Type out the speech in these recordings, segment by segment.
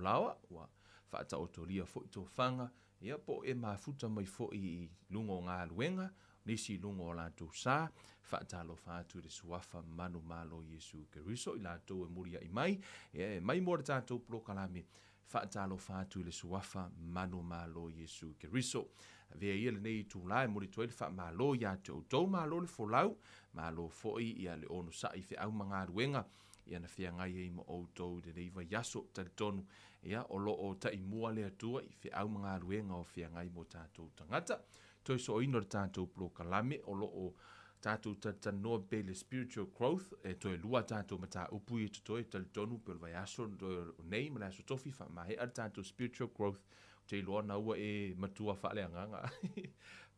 laoa, ua faataotolia foi tofaga, ia po o e mafuta mai foi i luga o galuega, nisi i luga o latou sa. Faatalofa atu i le Suafa manumalo o Iesu Keriso, i latou e muliai mai, ia e mai mo le tatou polokalame. Faatalofa atu i le Suafa manumalo o Iesu Keriso. Avea ia lenei itulā e momoli atu ai le faamalo ia te outou, malo le folau, malo foi ia le onosai i feau ma galuega ia na feagai ai ma outou i lenei vaiaso. Talitonu ia o lo o taimua le Atua i feau ma galuega o feagai mo tatou tagata. Toe sooina o le tatou polokalame o lo o tatou talatalanoa pea i le spiritual growth, e toe lua tatou mataupu ia totoe. Talitonu pe o le vaiaso nei ma le aso tofi faamaea le tatou spiritual growth. Ou te iloa na ua e matua faaleagaga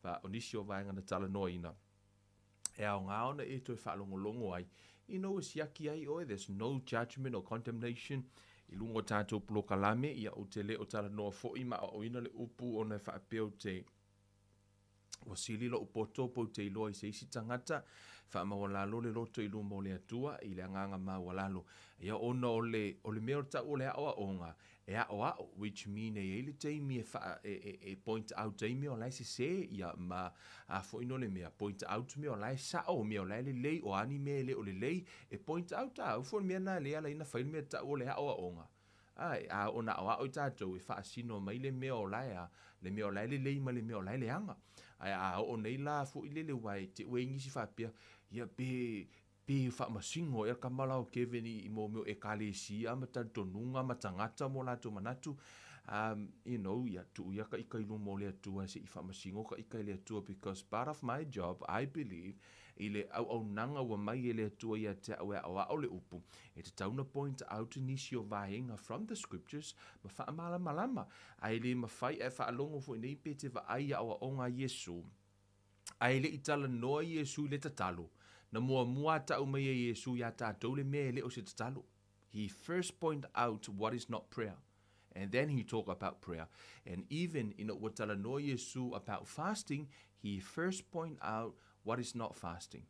fa o nisi o vaega na talanoaina e aoga ona e toe faalogologo ai ina ua siaki ai oe. There's no judgment or condemnation i luga o tatou polokalame. Ia, ou te le o talanoa foi ma aoaoina le upu ona e faapea ou te ua sili lou poto po ou te iloa i se isi tagata. Faamaualalo le loto i luma o le Atua i le agaga maualalo. Ia, ona o le o le mea o le tau o le aoaoga, e aoao, which mean e i ai le taimi e faa e, e, e point out ai mea o la e sesē, ia ma a foi no le mea point out mea o la e sao, mea o la e lelei, o a ni mea e le o lelei e point out. A au foi le mea na lea ala ai na fai le mea tau o le aoaoga. Ae a oo na aoao i tatou e faasino mai le mea o la e a, le mea o la e lelei ma le mea o la e leaga. Ae a oo nei la foi lele ua e te ue nisi faapea, ia pe pe faamasino ea le tama la o Kevin i mo mea o ekalesia ma talitonuga ma tagata mo latou manatu. Ia tuu ia ka ika i luma o le Atua se i faamasino ka ika i le Atua, because part of my job, I believe, i le auaunaga ua mai e le Atua ia te au e aoao le upu, e tatau na point out nisi o vaega from the scriptures ma faamalamalama. Ae le mafai ae faalogo foi nei pe te vaai i aoaoga a Iesu, ae le i talanoa Iesu i le tatalo, na muamua a tau mai e Iesu iā tatou le mea e le o se tatalo. He first point out what is not prayer, and then he talk about prayer. And even ina ua talanoa Iesu about fasting, he first point out what is not fasting.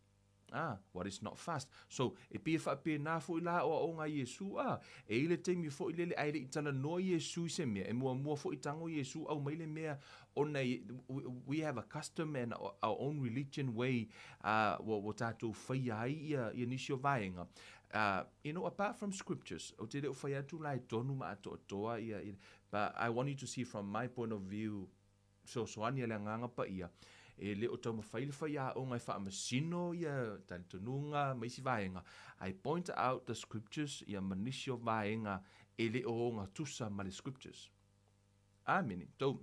Ah, what is not fast. So, e pei e faapena foi la aoaoga a Iesu, ah, e i le taimi foi lele ae le i talanoa Iesu i se mea, e muamua foi tago Iesu au mai le mea ona we have a custom and our own religion way ua tatou faia ai ia nisi o vaega. Apart from scriptures, ou te le o fai atu la e tonu ma atoatoa ia, but I want you to see from my point of view, fesoasoani a le Agaga Paia, e le o taumafai le faiaoga e faamasino ia talitonuga ma isi vaega. I point out the scriptures ia ma nisi o vaega e le o ogatusa ma le scriptures. Amene. So,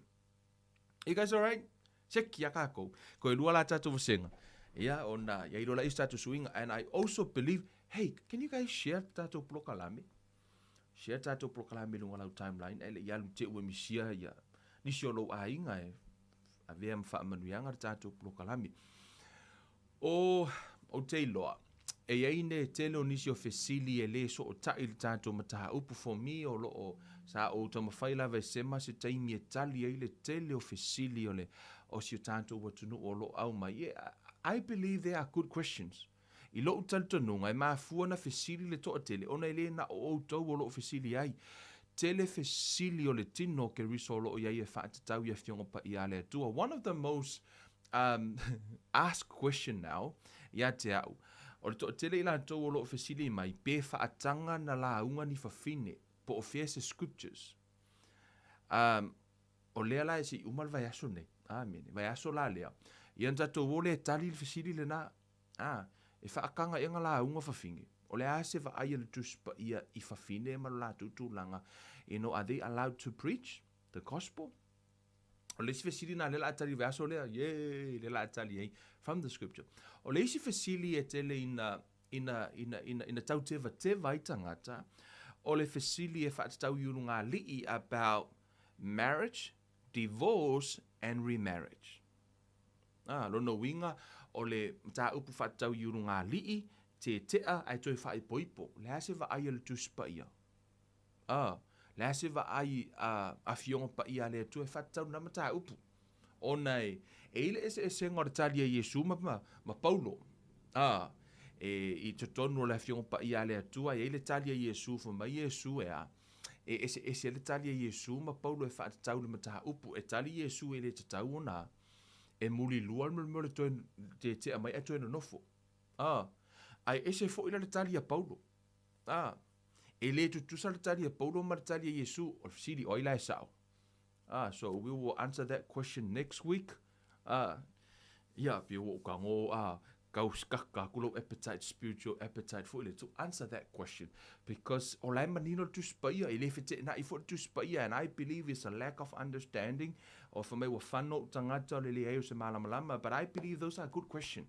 you guys alright? Seki ia kākou. Ko e lua la tātou vasega. Ia, ona, ia ilo la isi tātou suiga. And I also believe, hey, can you guys share tātou polokalame? Share tātou polokalame i luga lau timeline, e le i alu te ue misia ia nisi o lou aiga e avea ma faamanuiaga le tātou polokalame. O, ou te iloa, e iai ne tele o nisi o fesili e lē sootaʻi le tatou mataupu. For me, o loo sa ou taumafai lava e sema se taimi e tali ai le tele o fesili o le o si o tatou atunuu o loo aumai. Yeah, I believe they are good questions. I lou talitonuga, e mafua na fesili le toatele, ona e lē na o outou o loo fesili ai. Tele fesili o le tino o Keriso o loo iai e faatatau i Afioga Paia a le Atua. One of the most asked question now ia te au, o le toatele i latou o loo fesili mai, pe faataga na lauga ni fafine, po o fea se scriptures. O lea la e se i uma le vaiaso nei. Amene. Vaiaso la lea. Ia na tatou o lea e tali le fesili lena. A, e faataga ea na lauga fafine? O le a se vaai a le Tusi Paia i fafine ma lo latou tulaga? Are they allowed to preach the gospel? O le isi fesili na lea la a tali i le vaiaso lea, yay, lea la a tali ai from the scripture. O le isi fesili e tele ina ina ina ina ina tautevateva ai tagata, o le fesili e faatatau i ulugalii about marriage, divorce and remarriage. Ah, lona uiga o le mataupu faatatau i ulugalii, tetea ae toe faaipoipo. O le a se vaai a le Tusi Paia? Ah, le a se vaai a Afioga Paia a le Atua e faatatau lena mataupu? Ona e e i le eseesega o le tali a Iesu ma, ma, ma Paulo. Ah, e, i totonu o le Afioga Paia a le Atua, e i ai le tali a Iesu, fai mai Iesu e a, E eseese ai le tali a Iesu ma Paulo e faatatau i le mataupu. E tali Iesu e le tatau ona e mulilua le mea o le toe tetea mai ae toe nonofo. A, ae ese foi la le tali a Paulo. A, e le tutusa le tali a Paulo ma le tali a Iesu. O le fesili, o ai la e sao? Ah, so we will answer that question next week. Ah, ia, pei ua ou tago, ah, kau skaka aku lou appetite, spiritual appetite foi lea, to answer that question. Because o la e manino le Tusi Paia, e le feteenai foi le Tusi Paia, and I believe it's a lack of understanding, o fai mai ua fano ou tagata o le leai o se malamalama, but I believe those are good question.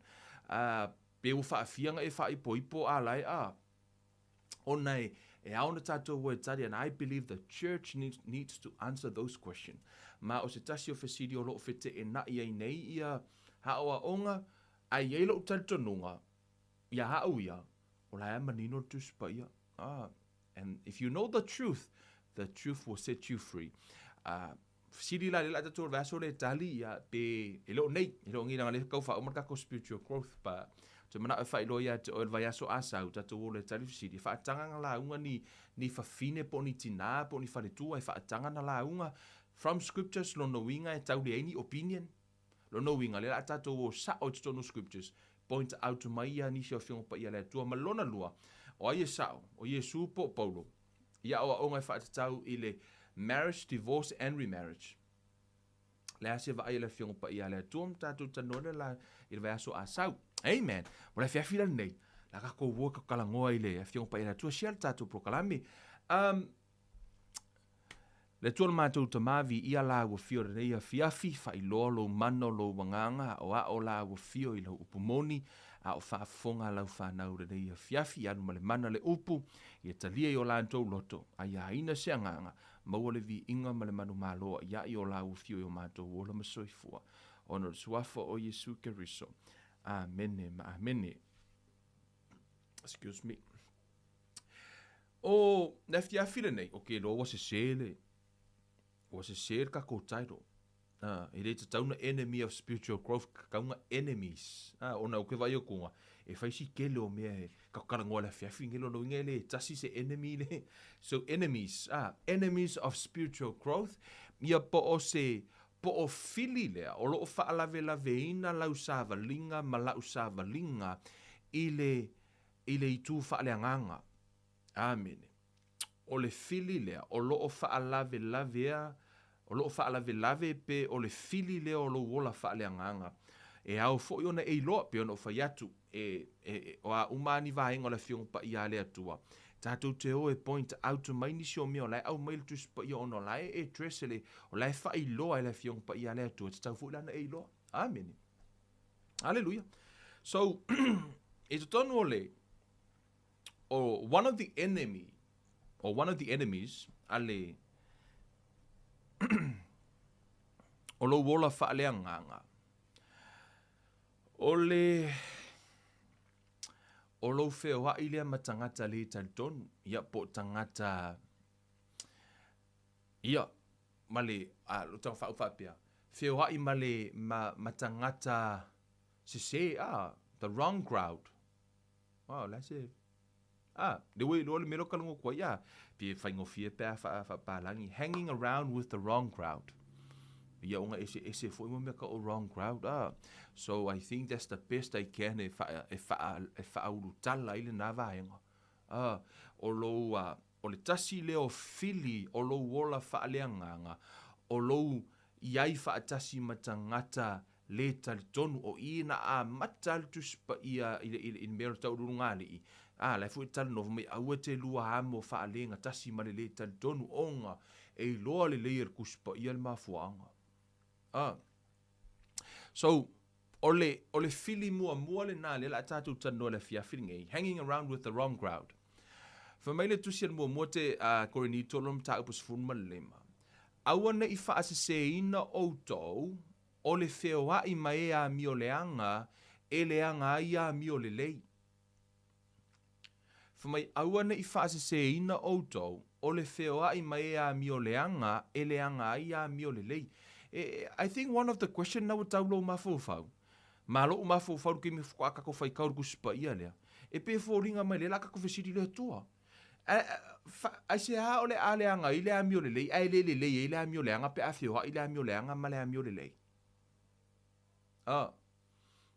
Ah, pe ua faafia na e faaipoipo a la e, ah, Ona e, e ao ona tatou o e tali, and I believe the church needs, needs to answer those question. Ma o se tasi o fesili o loo feteenai ai nei ia aoaoga, ae i ai lou talitonuga, ia au ia, o la e manino le Tusi Paia. Ah, and if you know the truth, the truth will set you free. Ah, Fesili la, lea la tatou o le vaiaso lea e tali, ia, pe, e le o nei, e le o nei leaga lea tau faauma le tatou spiritual growth, but ou te manao e faailoa ia te oe le vaiaso a sau, tatou o loa e tali fesili, e faataga na lauga ni, ni fafine po o ni tinā po o ni faletua, e faataga na lauga from scriptures, lona uiga e tau leai ni opinion, lona uiga lea la a tatou o sao i totonu o scriptures, point out mai ia nisi o Afioga Paia a le Atua, ma lona lua, o ai e sao, o Iesu po o Paulo? I aoaoga e faatatau i le Marriage, Divorce and Remarriage. Le a se vaai a le Afioga Paia a le Atua ma tatou talanoa lea la i le vaiaso a sau. Amen. Mo le afiafi la lenei, la tatou o e talanoa i le Afioga Paia a le Atua, share le tatou polokalame. Um, Le Atua lo matou Tama, viia la ua fio lenei afiafi, faailoa lou mana o lou agaga, aoao la ua fio i lau upu moni, a o faafofoga lau fanau lenei afiafi, alu ma le mana le upu, ia talia i o latou loto, a ia aina se agaga, maua le viiga ma le manumalo aʻiaʻi o la ua fio i o matou ola ma soifua, ona o le Suafa o Iesu Keriso. Amene ma amene. Excuse me. O le afiafi lenei, okay, loa ua sese le, ua sese le tatou title. Ah, e le tatau na enemy of spiritual growth, tatau na enemies. Ah, ona o ke vaai atu e fai si tele o mea e ka talanoa le afiafi nei lona uiga e le tasi se enemy le. So enemies, ah, enemies of spiritual growth, ia po o se po o fili lea o loo faalavelaveina lau savaliga ma lau savaliga i le i le itu faaleagaga. Amene. O le fili lea o lo o faalavelavea, o lo o faalavelave pe o le fili lea o lou ola faaleagaga. E ao foi ona e iloa, pei ona ou fai atu, e, e, e, o a uma lava ni vaega o le Afioga Paia a le Atua, tatou te o e point out mai nisi o mea o la e aumai le Tusi Paia ona o la e address e le, o la e faailoa e le Afioga Paia a le Atua, e tatau foi la ona e iloa. Amene. Aleluia. So, i totonu o le, o one of the enemy, or one of the enemies, a le, o lou ola faaleagaga, o le, o lou feoai lea ma tagata le talitonu, ia po o tagata, ia, ma le, a, lo tau whaau faapea, feoai ma le, ma, ma tagata sese, ah, the wrong crowd. Ah, o le a se, ah, le ua iloa le mea lea o talanoa atu ai, ah, pe faigofie pe a faapalagi, hanging around with the wrong crowd. Ia ona eseese foi mo mea tau o wrong crowd, ah. So I think that's the best I can e wha, e wha, e whaaulutala ai lena vaega. Ah, o lou, ah, o le tasi lea o fili o lou ola faaleagaga, o lou i ai faatasi ma tagata le talitonu, o i na amata ai le Tusi Paia i le, i le, i le mea o le tauuluuluga-alii, a, la e foi e talanoa mai, aua te lua amo faalegatasi ma le le talitonu, ona e iloa lelei e le Tusi Paia le mafuaaga. A. So, o le, o le fili muamua lena lea o le a tatou talanoa i le afiafi lenei, hanging around with the wrong crowd. Fai mai le tusi a le muamua te a Korinito lona mataupu 15, Aua ne i faaseseina outou, o le feoai ma e amio leaga e leaga ai amio lelei. Fai mai, Aua ne i faaseseina outou, o le feoai ma e amio leaga e leaga ai amio lelei. E, I think one of the question na ua tau lou mafaufau, ma lou mafaufau i le taimi faatoa tatou faitau i le Tusi Paia lea, e pei e foliga mai lea o le a tatou fesili i le Atua. Aisea o le a leaga ai le amio lelei ae le lelei ai le amio leaga pe a feoai le amio leaga ma le amio lelei? A.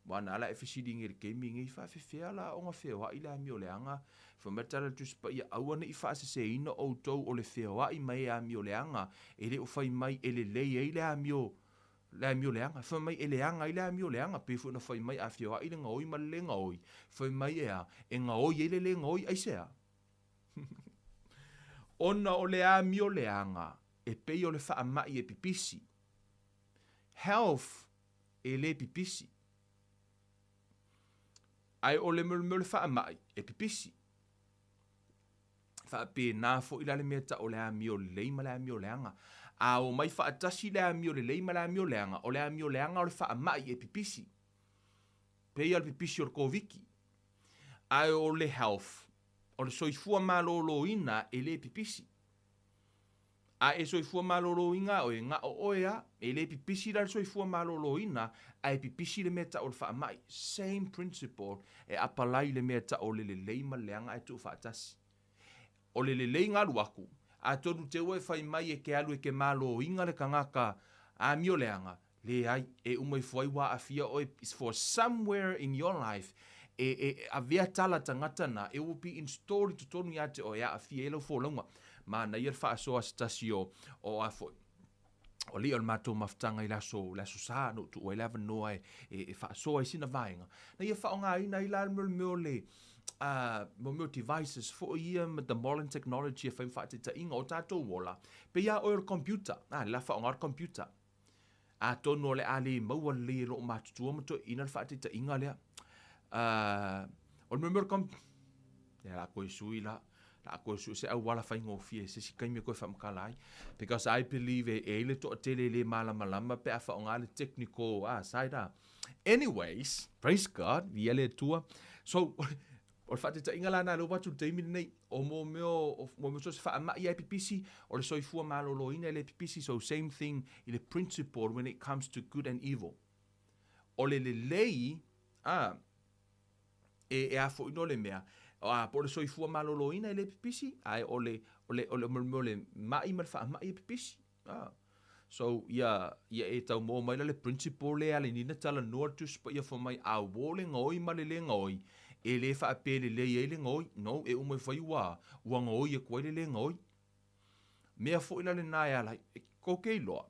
Ua na ala e fesiligia i le taimi nei, faafefea la ona feoai le amio leaga? Fai mai le tala a le Tusi Paia, Aua ne i faaseseina outou o le feoai mai e amio leaga, e le o fai mai e lelei ai le amio le amio leaga. Fai mai e leaga ai le amio leaga, pei foi ona fai mai a feoai le gaoi ma le le gaoi, fai mai e a? E gaoi ai le le gaoi, aisea? Ona o le amio leaga e pei o le faamai e pipisi. Health e le pipisi. Ae o le mea o le faamai e pipisi. Faapena foi la le mea tau o le amio lelei ma le amio leaga. A omai faatasi le amio lelei ma le amio leaga, o le amio leaga o le faamai e pipisi. Pei o le pipisi o le Koviti. Ae o le health, o le soifua malōlōina e le pipisi. A e soifua malōlōina oe, na o oe a, e le pipisi la le soifua malōlōina, ae pipisi le mea tau o le faamai. Same principle e apalai i le mea tau o le lelei ma le leaga ae tuufaatasi. O le lelei na alu aku, atonu te ua e fai mai e ke alu e ke malōina le tagata amio leaga, Leai, e uma ifo ai ua aafia oe for somewhere in your life e, e avea tala tagata na, it will be installed i totonu ia te oe e aafia ai lau folauga. Manaia le faasoa a se tasi o, o a foi, o alii o le matou mafutaga i le aso, le aso Sa, na ou tuu ai le avanoa e, e, e faasoa ai sina vaega, na ia faaaogaina ai la le mea o le mea o le, mo mea o devices foi ia ma the modern technology e fai ma faataitaiga o tatou ola, pei lava oe o le computer, a, le la faaaoga le computer. Atonu o le a le maua lelei e loo matutua ma toeaiina le faataitaiga lea. O le mea o le com-, ia la koe sui la, la koe sui se auala faigofie se isi taimi e koe faamatala ai. Because I believe e, e ai le toatele e le malamalama pe a faaaoga le technical side a. Anyways, praise God, viia le Atua. So, O le faataitaiga la lena lea ua avatu i le taimi lenei, o mo mea o, mo mea so o se faamai lava e pipisi, o le soifua maloloina e le pipisi, so same thing i le principle when it comes to good and evil. O le lelei, a, e, e a foi no le mea, a, po o le soifua maloloina e le pipisi, ae o le, o le, o le, o le mai ma le faamai e pipisi. Ah. So, ia, ia e tau maua mai la le principle lea le nina talanoa le Tusi Paia fai mai, a uo le gaoi ma le le gaoi, e le faapea lelei ai le gaoi. No, e uma ifo ai ua, ua gaoi aku ai le le gaoi. Mea foi la lena e ala ai, e kou ke iloa,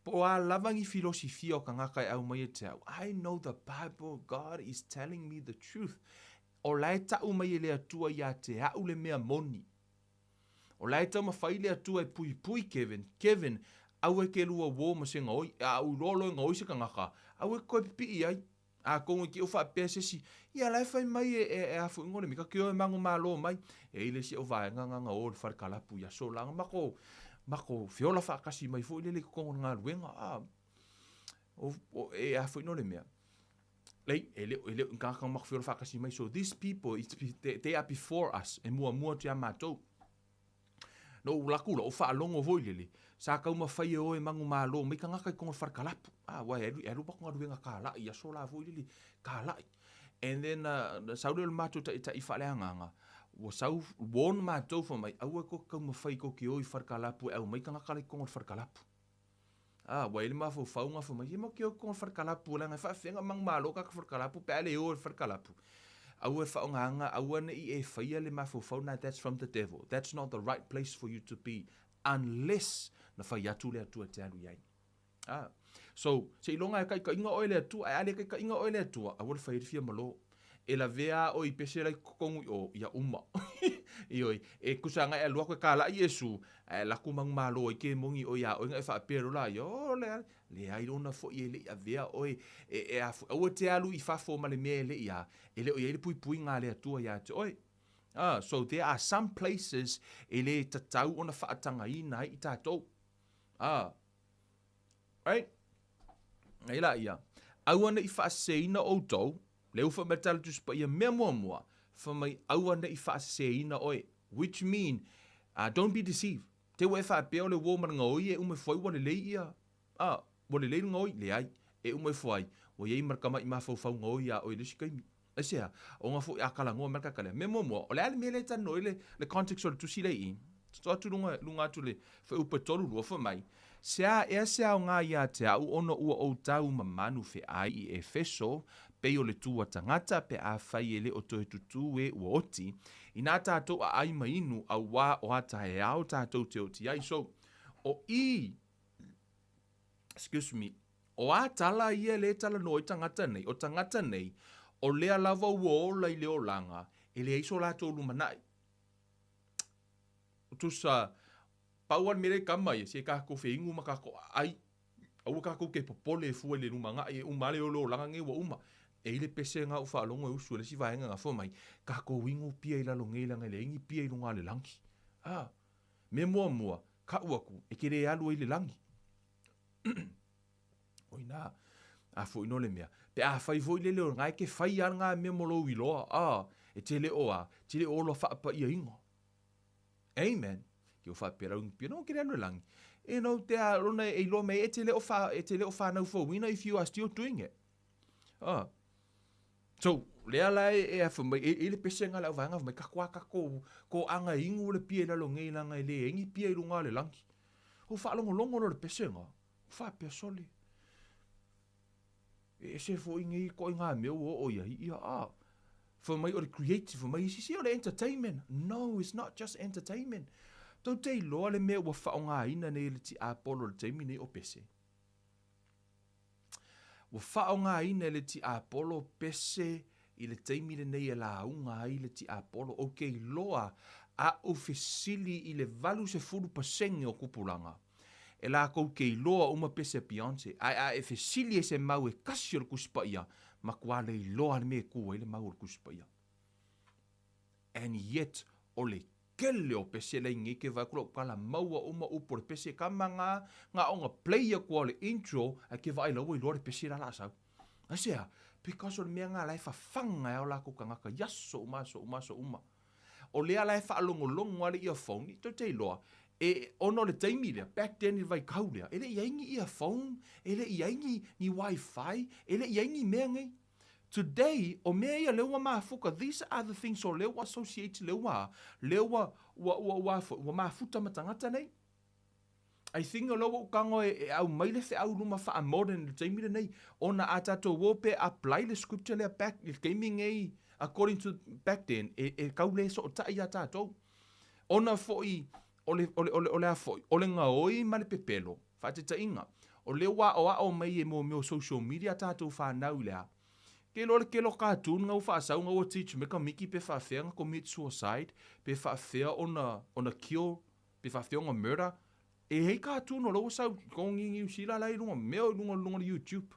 po o a lava ni filosifia o kangaka e aumai e te au, I know the Bible, God is telling me the truth. O la e ta'u mai e le Atua ia te a'u le mea moni. O la e taumafai le Atua e puipui Kevin, Kevin, aua e ke lua uō ma se gaoi, a u loa loa e gaoi se kangaka, aua e koe pipii ai. A kou i ke o faapea se isi, ia la e fai mai e, e, e a foi ngole mi ka ke o e mango malo mai. E i le isi au vaega nga nga o le fale kalapu i aso la nga mako, mako feola faakasi mai foi lele i kokongo le galuega. A, o, o, e a foi no le mea. Lei, e le, e le o ngaka mako feola faakasi mai. So these people, it's, they, they are before us, e muamua atu ia matou. No ou laku la, o faalogo foi lele, sa taumafai e o e manumalo mai tagata i totonu o le fale kalapu. Ah, ua e alu, e alu matou galuega kalai i aso la foi lele, kalai. And then, sau lea o le matou taitai faaleagaga, ua sau, warn matou fai mai, aua tou te taumafai tou te o i fale kalapu e aumai tagata la i totonu o le fale kalapu. A, ua i ai le mafaufauga fai mai, ia matou te o i totonu o le fale kalapu leaga e faafefea ona manumalo tagata fale kalapu pe a le o i le fale kalapu. Aua e faaaogaina, aua ne i e faia le mafaufau lena, that's from the devil, that's not the right place for you to be unless na fai atu le Atua e te alu i ai. A, so, seiloga e taitaiga oe e le Atua, ae a le taitaiga oe e le Atua, aua le fai ai le fia malo. E lavea a oe i pese la i totonu i o, ia uma. Ioe, e tusa na e alu atu e kalai Iesu, ae alu atu manumalo ai kemoni i o iā oe na e faapea loa la ia, oh, le, leai lona foi e le i avea oe e, e a foi, aua e te alu i fafo ma le mea e le i a, e le o i ai le puipuiga a le Atua iā te oe. Ah, so there are some places e le tatau ona faatagaina ai i tatou. Ah, right? Nei la ia, aua ne i faaseseina outou, le ufa mai le tala Tusi Paia mea muamua, fai mai aua ne i faaseseina oe, which mean, don't be deceived. Te ua e faapea o le uo ma le gaoi e uma ifo ai ua lelei ia, a, ua lelei le gaoi, leai, e uma ifo ai, ua i ai ma le tama'i mafaufau gaoi iā oe i le isi taimi. Aisea? Ona foi a talanoa mai le tagata lea. Mea muamua, o le a le mea lea e talanoa ai le, le context o le tusi lea i i? Toto atu luga, luga atu le fuaiupu e 32, fai mai, Se a ea se aoga ia te au ona ua ou tau mamanu feai i Efeso, pei o le tu a tagata, pe afai e le o toe tutū e ua oti, inā tātou aai ma inu, auā o a taeao tātou te oti ai. So, o i, excuse me, o a tala ia le talanoa i tagata nei, o tagata nei, o lea lava ua ola i le olaga, e leai so latou lumanai. Tusa, pau lava le mea lea e kama ia, se tatou feinu ma tatou aai, aua tatou te popole e fua i le lumanai e uma lava le olaga nei ua uma. E i ai le pese lena ua faalogo e usu e le isi vaega na fua mai, tatou inu pia i lalo nei leaga e leai ni pia i luga o le lagi. A, mea muamua, kau atu, e te le alu ai i le lagi. O ina, a foi no le mea. Pe afai foi lele o lena e te fai lava lena mea mo lou iloa, a, e te le o a, te le o ola faapaiaina. Amen. Ke o faapea lau pia, no, ke le alu e lagi. You know, te a lona e iloa mai e te le o wha, e te le o whanau fouina if you are still doing it. Ah. So, lea la e, e afa mai, e, e le pese ngā le au vaenga mai, ka koa ka ko, ko anga ingu le pia i lalo ngei langa e le engi pia i lunga le langi. O whaalongolongo lo le pese ngā. O whaapea sole. E ese foi ngei ko i ngā mea ua o ia i ia a. Fai mai o le creative, fai mai isi se o le entertainment. No, it's not just entertainment. Tou te iloa le mea ua whaongaina nei le tiapolo le taimi nei o pese. Ua faaaogaina e le tiapolo pese i le taimi lenei e lauga ai le tiapolo. Ou te iloa a ou fesili i le 80% o tupulaga, e lakou te iloa uma pese a Beyonce, ae a e fesili e se mau e kasi o le Tusi Paia, matua le iloa le mea e tu ai le mau o le Tusi Paia. And yet, o le tele o pese la i nei ke vaai atu lau tala maua uma upu o le pese kama nga nga onga play aku o le intro ae ke vaai la ua iloa le pese la la sau. Aisea? Because o le mea nga la e fafaga e ao lakou tagata i aso uma aso uma aso uma. O lea la e faalogologo a le earphone, tou te iloa, e ona o le taimi lea, back then i le vaitau lea, e le i ai ni earphone, e le i ai ni, ni wifi, e le i ai ni mea nei. Today, o mea ia lea ua mafuta, these are the things o lea ua associate, lea ua, lea ua, ua, ua, ua, ua mafuta ma tagata nei. I think o lea ua ou tago e, e aumai le feau luma faa-modern i le taimi lenei, ona a tatou o pe apply le scripture lea back i le taimi nei, according to back then, e, e tau le sootai iā tatou. Ona foi, o le, o le, o le, o le a foi, o le gaoi ma le pepelo, Faataitaiga, o lea ua aoao mai e mea o social media a tatou fanau i le a? Ke iloa le tele o cartoon nga ua faasau nga ua teach mai kamiki pe faafefea ona commit suicide, pe faafefea ona ona kill, pe faafefea ona murder. E i ai cartoon o la ua sau i ko Niu Sila la i luga mea o luga luga o le YouTube.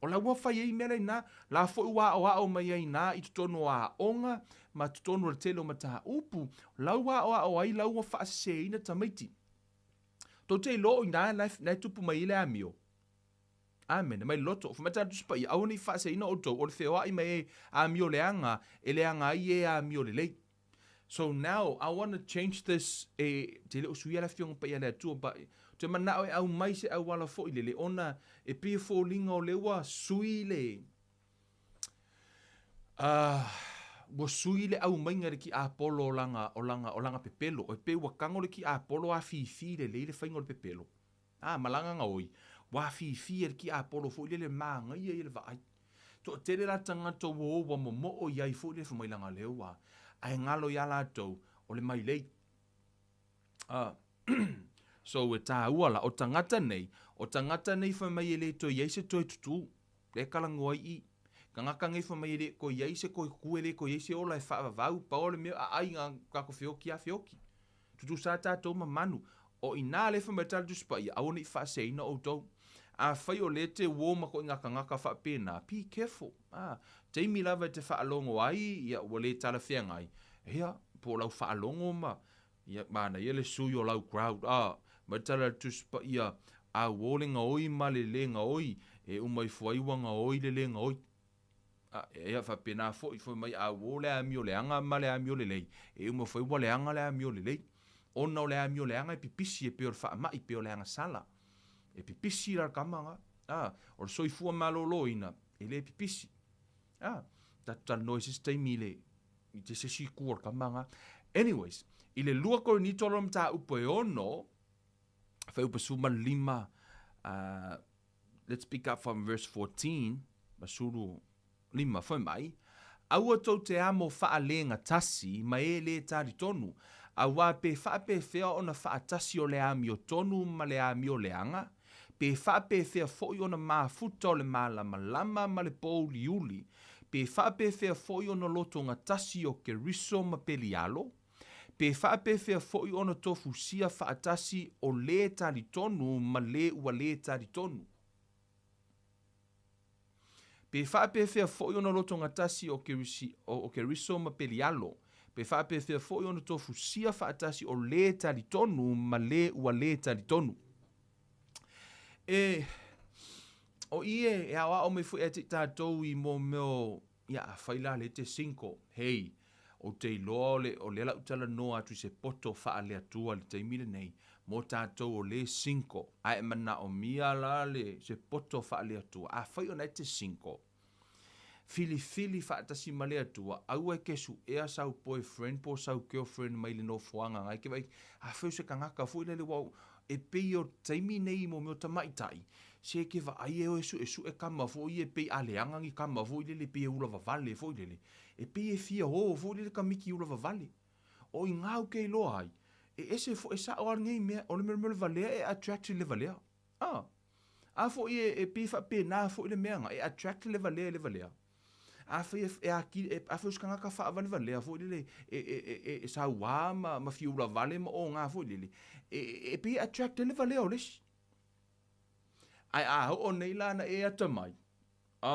O la ua fai ai mea la ina, la foi ua aoao mai ai ina i totonu o aoga ma totonu o le tele o mataupu, la ua aoao ai la ua faaseseina tamaiti. Tou te iloa o ina la e tupu mai ai le amio. Amene. Mai le loto. Fai mai tala Tusi Paia, aua ne i faaseseina outou, o le feoai mai e amio leaga, e leaga ai e amio lelei. So now, I want to change this, e, te le o suia le Afioga Paia a le Atua, but, ou te manao e aumai se auala foi lele, ona e pei e foliga o lea ua sui le, Ah, ua sui le aumaiga i le tiapolo o lana, o lana, o lana pepelo. E pei ua tago le tiapolo afifi lelei le faiga o le pepelo. Ah, ma lana gaoi, ua afifi e le tiapolo foi lele manaia ia le vaai. Toatele la tagata ua o ua momoo i ai foi lele fai mai leaga lea ua, ae galo ia latou, o le mailei. Ah, so e taua la, o tagata nei, o tagata nei fai mai e le toe i ai se toe tutū. Lea e talanoa ai i i. Tagata nei fai mai e le toe i ai se toe tutū, e le toe i ai se ola e faavavau, pau o le mea aai na tatou feoti a feoti. Tutusa lava tatou ma manu. O i ina lea fai mai le tala Tusi Paia, aua ne i faaseseina outou. Afai o lea e te uo ma koʻi ngā tagata faapena, be careful. Ah, taimi lava e te faalogo ai, ia ua le talafeagai, ia, po o lau faalogo ma, Ia, manaia le sui o lau crowd, a, mai le tala a le Tusi Paia, a uo le gaoi ma le le gaoi, e uma ifo ai ua gaoi le le gaoi. A, ia, faapena foi, fai mai, a uo le amio leaga ma le amio lelei, e uma ifo ai ua leaga le amio lelei. Ona o le amio leaga e pipisi e pei o le faamai, pei o le agasala. E pipisi la le kama ga, a, o le soifua maloloina, e le pipisi. A, Tatou talanoa i se isi taimi i le, i te se isi itu o le kama nga. Anyways, i le 2 Korinito lona mataupu e 6, fuaiupu 15, let's pick up from verse 14, 15, fai mai, Aua tou te amo faalegatasi ma e lē talitonu, auā pe faapefea ona faatasi o le amiotonu ma le amioleaga? Pe faapefea foi ona mafuta o le malamalama ma le pōuliuli? Pe faapefea foi ona lotogatasi o Keriso ma Pelialo? Pe faapefea foi ona tofusia faatasi o lē talitonu ma lē ua lē talitonu? Pe faapefea foi ona lotogatasi o o Keriso ma Pelialo? Pe faapefea foi ona tofusia faatasi o lē talitonu ma lē ua lē talitonu? E, o i e, e aoao mai foi ia te i tatou i mō mea o, ia, afai la lea e te single, hei, ou te iloa o le, o lea la ou talanoa atu i se poto faale-Atua i le taimi lenei, mō tatou o lē single, a e manaomia la le, se poto faale-Atua, afai ona e te single, Filifili faatasi ma le Atua, aua e ke suʻea sau boyfriend po o sau girlfriend mai le nofoaga ngai ke vaai afai o se kagaka foi lele ua e pei o taimi nei mo mea o tamaitai se ke vaai e o e suʻesuʻe kama foi ia e pei a leaga ni kama foi lele pei e ula vavale foi lele e pei e fia o foi lele kamiki ula vavale o i gau ke iloa ai e ese foi e saʻo a lenei mea o le mea o le valea e attract i le valea. A. A foi e, e pei faapena foi le mea nga, e attract le valea i le valea. Afai e, e akili, e, afai o se kagaka faavalevalea foi lele, e, e, e, e, e sauā ma, ma fia ulavale ma ogā foi lele, e, e, e pei e attract ai le valea o le isi. Ae a oo nei la na e atamai, a,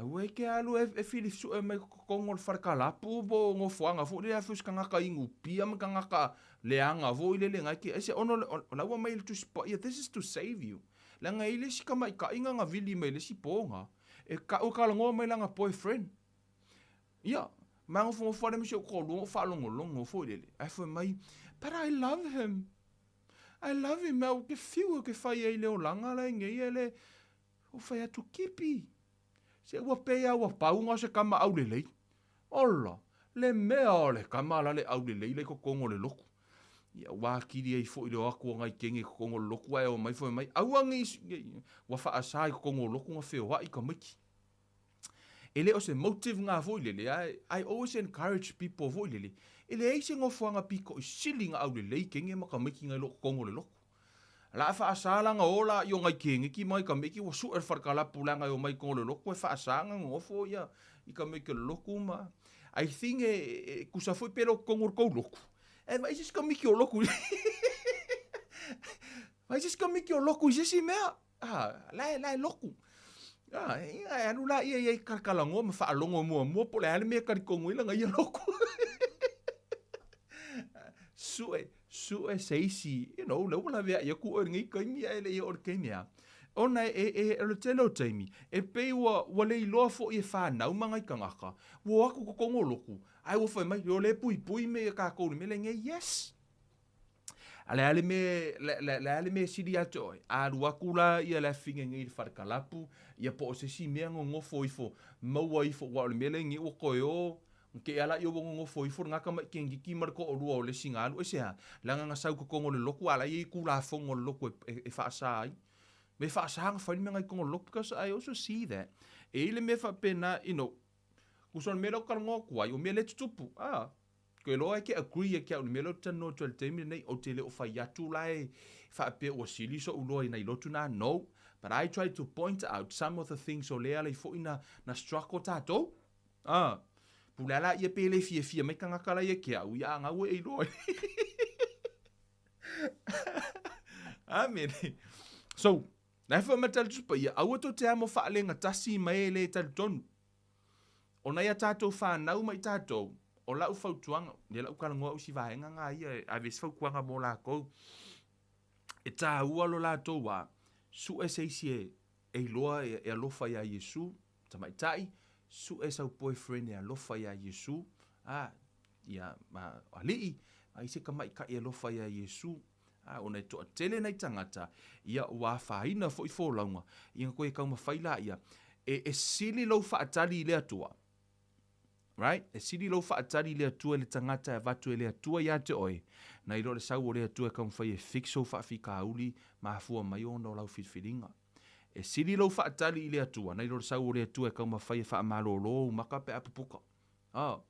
Aua e ke alu e, e whiri sue mai totonu o le fale kalapu po o nofoaga foi lele afai o se kagaka inu pia ma kagaka leaga foi lele na e ke ese ona o la ua mai le Tusi Paia this is to save you leaga e i ai le isi tamaitaiga na vili mai le isi po na e kau e talanoa mai lana boyfriend ia ma nofonofo ale ma si ou toalua na ou faalogologo foi lele ae fai mai but I love him I love him ae ou te fiu ou te fai ai i le olaga la e nei e le Ua fai atu, Kipi! Se ua pei a ua pau na o se kama aulelei. Ola! Le mea o le kama la le aulelei la i totonu o le lotu. Ia, ua atili ai foi le o atu o nai kene i totonu o le lotu ae omai fai mai, aua nei, ua faasa i totonu o lotu na feoai tamaiti. E le o se motive na foi lele, ae I always encourage people foi lele, e leai se nofoaga pito'i sili na aulelei kene ma tamaiti nai lo totonu o le lotu. La faasa la na ola i o ngai keneki ma ngai kameki ua suʻe le falekalapu leaga e omai i koga o le lotu e faasa na nonofo ia i kameki o le lotu ma I think e, e tusa foi pe le o totonu o le tou lotu e vaai se isi kamiki o lotu vaai se isi kamiki o lotu i se isi mea ah, la e, la e lotu Ah, e alu la ia ia i kalakalanoa ma faalogo muamua po o le a le mea e talitonu ai lana ia lotu. Suʻe, suʻe se isi, you know, lea ua laveai atu oe i lenei taimi ae le i oo i le taimi a. Ona e, e, e, o le tele o taimi, e pei ua, ua le iloa foi e whanau ma ngai tangata, ua o atu totonu o lotu, ae ua fai mai, o lea e puipui me ia kākou i le mea lenei, yes. A le a le mea, le, le, le a le mea e sili ia te oe, a alu atu la ia le afine nei i le fale kalapu, ia po o se isi mea nonofo ifo, maua ifo, aua o le mea lenei ua toe o, Ke ala ia ua nonofo ifo lena tamaʻi kenekiki ma le toʻalua o le isi na alu, aisea? Leaga na sau i totonu o le lotu a la e i ai Tulafono a le lotu e, e, e faasa ai. Me faasa na fai le mea na i totonu o le lotu because I also see that e i ai le mea faapena, you know, tusa o le mea lea ou te talanoa atu ai, o mea lea e tutupu, ah, Koe loa e ke agree ia ki au i le mea lea ou te talanoa atu ai i le taimi lenei, ou te le o fai atu la e faapea ua sili soʻu loa i nai lotu na, no, but I try to point out some of the things o lea e ala ai foi na, na struggle tatou. Ah, pule a la ia pe le fiafia mai kagaka la ia ki au, ia a ngau e iloa. Amene. So, la e whamatala tusi paia, aua tou te amo faalegatasi ma e le talitonu. Ona ia tatou whanau ma i tatou, o lau fautuaga, lea la ou talanoa au i si vaega nga ia e ave se fautuaga mo lakou, e taua lo latou wā, suʻe se isi e, e iloa e, e alofa iā Iesu, tamaitai, suʻe sau boyfriend e alofa iā Iesu, a, ia, ma, aliʻi, a i se tamaitai e alofa iā Iesu, a, ona e toatele nai tagata, ia, ua afaina foi folauga, ia na toe taumafai laia, e, e sili lou faatali i le Atua. Right? E sili lou faatali i le Atua i le tagata e avatu e le Atua ia te oe, nai lo le sau o le Atua e taumafai e fix ou faafitauli mafua mai ona o lau filifiliga. E sili lou faatali i le Atua nai lo le sau o le Atua e taumafai e faamalolo ou maka pe a pupuka. Oh.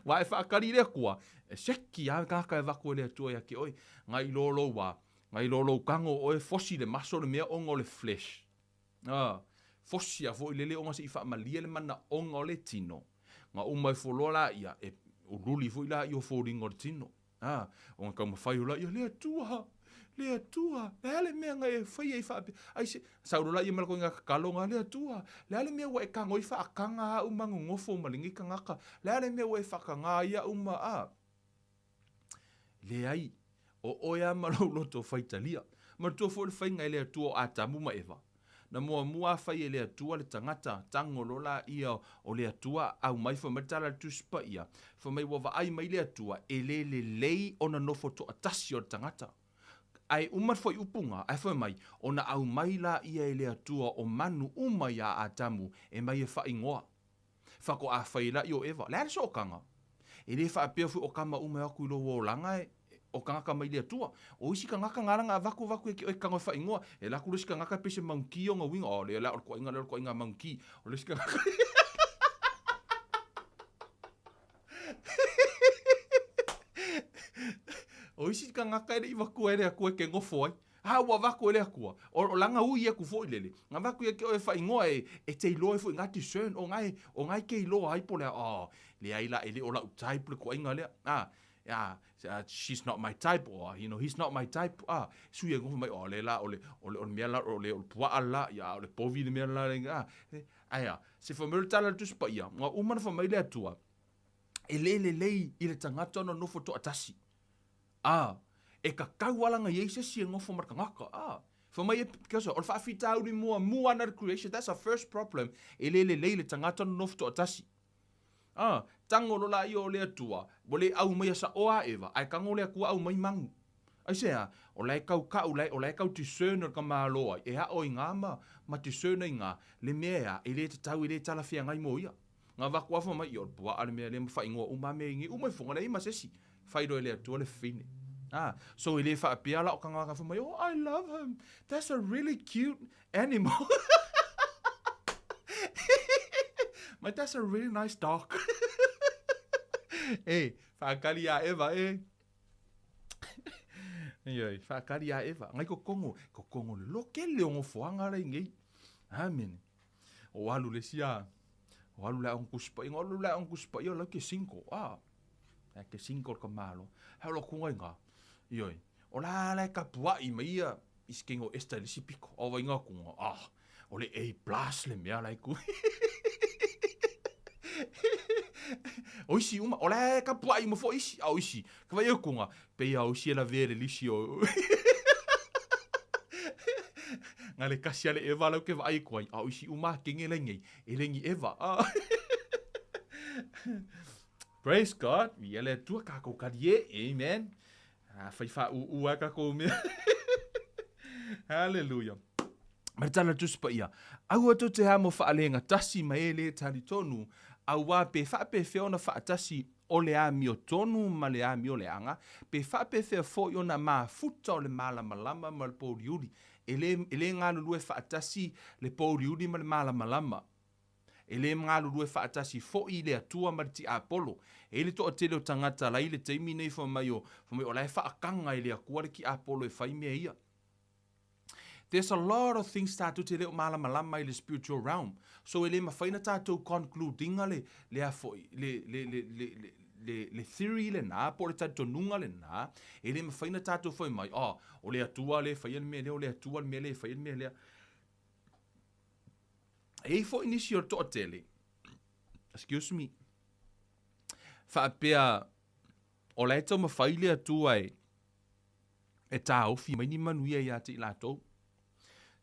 Wa e faatali i le Atua, e seki lava le tagata e avatu e le Atua ia te oe, nai lo lou a, nai lo lou tago o oe fosi le maso le mea ona o le flesh. A, fosi a foi lele ona se i faamalie le manaoga o le tino, na uma ifo loa laia, e ululi foi laia o foliga o le tino. A, ona taumafai o laia, Le Atua, le Atua, le a le mea na e faia i faapea? Ai se, sau loa laia ma le koina tatalo na, Le Atua, le a le mea ua e tago ai faataga au ma nonofo ma lenei tagata? Le a le mea ua e faataga ai au ma, a? Leai, o oe lava ma lou loto faitalia. Manatua foi le faiga e le Atua o Atamu ma Eva. Na muamua lava fai e le Atua le tagata, tago loa laia o le Atua, aumai fai mai le tala a le Tusi Paia, fai mai ua vaai mai le Atua, e le lelei ona nofo toatasi o le tagata. Ae uma le fuaiupu-ga, ae fai mai, ona aumai laia e le Atua o manu uma iā Atamu e mai e faaigoa. Faatoa fai la i o Eva. Le a le sootaga? E le faapea foi o tama uma e o atu i lou olaga e o tagata mai le Atua. O isi tagata na ala na avatu avatu ia te oe e tago e faaigoa. E alu atu le isi tagata pei se monkey ona uiga, oh lea la o le toaiga lea o le toaiga monkey. O le isi tagata O isi tagata e le i avatua e le Atua e te nofo ai. A ua avatu e le Atua, o, o lana ui aku foi lele, na avatu ia te oe e faaigoa e, e te iloa ai foi nga discern, o nga e, o nga e te iloa ai po o le a, oh, leai la, e le o la'u type le toaiga lea, a, a, she's not my type, or, you know, he's not my type, a, sui e nofo mai, oh, le la, o le, o le, o le mea la, o le, o le puaa la, ia, o le povi le mea la, a, ae a, se fai mai o le tala a le Tusi Paia, ua uma ona fai mai le Atua, e le lelei i le tagata ona nofo toatasi. Ā, e tatau lava lana i ai se isi e nofo ma le tagata. Ā, fai mai e, because o le faafitauli muamua ana le creation, that's the first problem, e le lelei le tagata ona nofo toatasi. Ā, tago loa laia o le Atua, ua le aumaia saoa a Eva, ae tago le Atua aumai manu. Aisea? O la e tau kau, o la e tau discern o le tamālo ai, e aʻo i ngā ma, ma discern ai ngā, le mea e a, e le tatau, e le talafeagai mo ia. Nga vaku afa mai, ia o le puaa le mea lea ma faaigoa uma mea i uma ifoga leai ma se isi. Fai loa e le Atua le fine. Ah, so e le faapea la o kangaka fai mai, oh I love him, that's a really cute animal. Mai that's a really nice dog. E, whaakari a Eva, e. Ioi, whaakari a Eva. Ngai ko kongo, ko kongo le loke le o ngofoanga rei ngei. Amen. O alu le sia, o alu le aoga Tusi Paia, o alu le aoga Tusi Paia o lau ke single, ah, e ke single ka malo. He olo kunga inga, ioi, o la la e kapuaʻi mai ia i se keinga o Esther i le isi piko, a o inga kunga, ah, o le A plus le mea la e ku. O isi uma, o la e kapuaʻi uma foi isi, a o isi, ka vai kunga, pei a o isi e lavea le lisi o Nga le kasi a le Eva lau ke vaai aku ai, a o isi uma kenge lai nei, e le ni Eva. Ah. Praise God. Ia le Atua kākou kali e. Amen. A fai whauu a kākou mea. Hallelujah. Ma le tala Tusi Paia, aua tou te amo whaalenga tasi ma e le tali tonu, auā pe faapefea ona faatasi o le amiotonu ma le amioleaga, pe faapefea foi ona mafuta o le malamalama ma le pouliuli. E le, e le galulue faatasi le pouliuli ma le malamalama. E le galulue faatasi foi le Atua ma le tiapolo. E i ai le toatele o tagata la i le taimi nei fai mai o, fai mai o la e faataga e le Atua le tiapolo e fai mea ia. There's a lot of things tatou te le o malamalama i le spiritual realm. So e le mafai na tatou conclude-ina le, le a foi, le, le, le, le, le, le, le theory lena, po o le talitonuga lena, e le mafai na tatou fai mai, oh, o le Atua le faia le mea lea, o le Atua le mea lea e faia le mea lea. E i ai foi nisi o le toatele, excuse me, faapea, o la e taumafai le Atua e, e taofi mai ni manuia ia te i latou.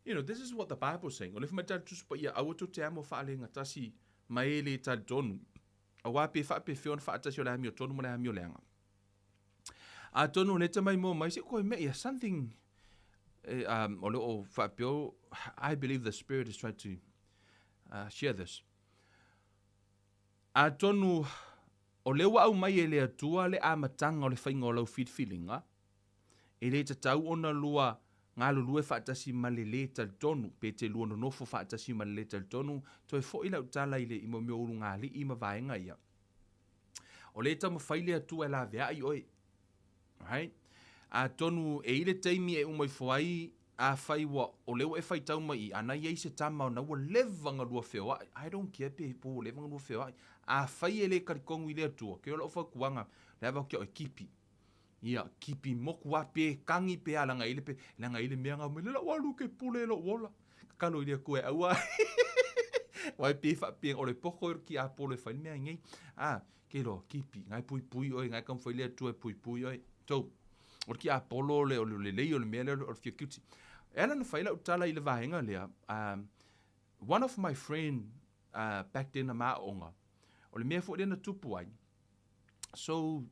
You know, this is what the Bible is saying. O le fai mai tali Tusi Paia, aua tou te amo faalegatasi ma e le talitonu. Auā pe faapefea ona faatasi o le amiotonu ma le amioleaga. Atonu o le te mai mua mai se koe mea ia something eh, um, o le o faapeo, I believe the Spirit is trying to uh, share this. Atonu o lea ua aumai e le Atua le amataga o le faiga o lau filifiliga, e le tatau ona lua galulue faatasi ma le lē talitonu, pe te lua nonofo faatasi ma le lē talitonu, toe foi lau tala i le i mea o ulugalii ma vaega ia. O lea e taumafai le Atua e laveai oe. Right? Atonu e i le taimi e uma ifo ai, afai ua, o lea ua e faitau mai i, ana i ai se tama ona ua leva ona lua feoai, I don't care pe po ua leva ona lua feoai. Afai e le talitonu i le Atua, ke o lau fautuaga, le ava atu ia oe, kipi. Ia, kipi moku a pe kagi pe a, leaga e i le, leaga e i le mea na mai, le lau alu ke pule i lou ola. Tatalo i le Atua e aua Aua e pei e faapea o le poto ia o le tiapolo e fai le mea nei. A, ke iloa, kipi, na e puipui oe, na e taumafai le Atua e puipui oe. So, o le tiapolo o le, o le lelei o le mea lea o le fia kiuti. E ala ona fai lau tala i le vaega lea, one of my friend back then na ma aoga, o le mea foi lea na tupu ai, so,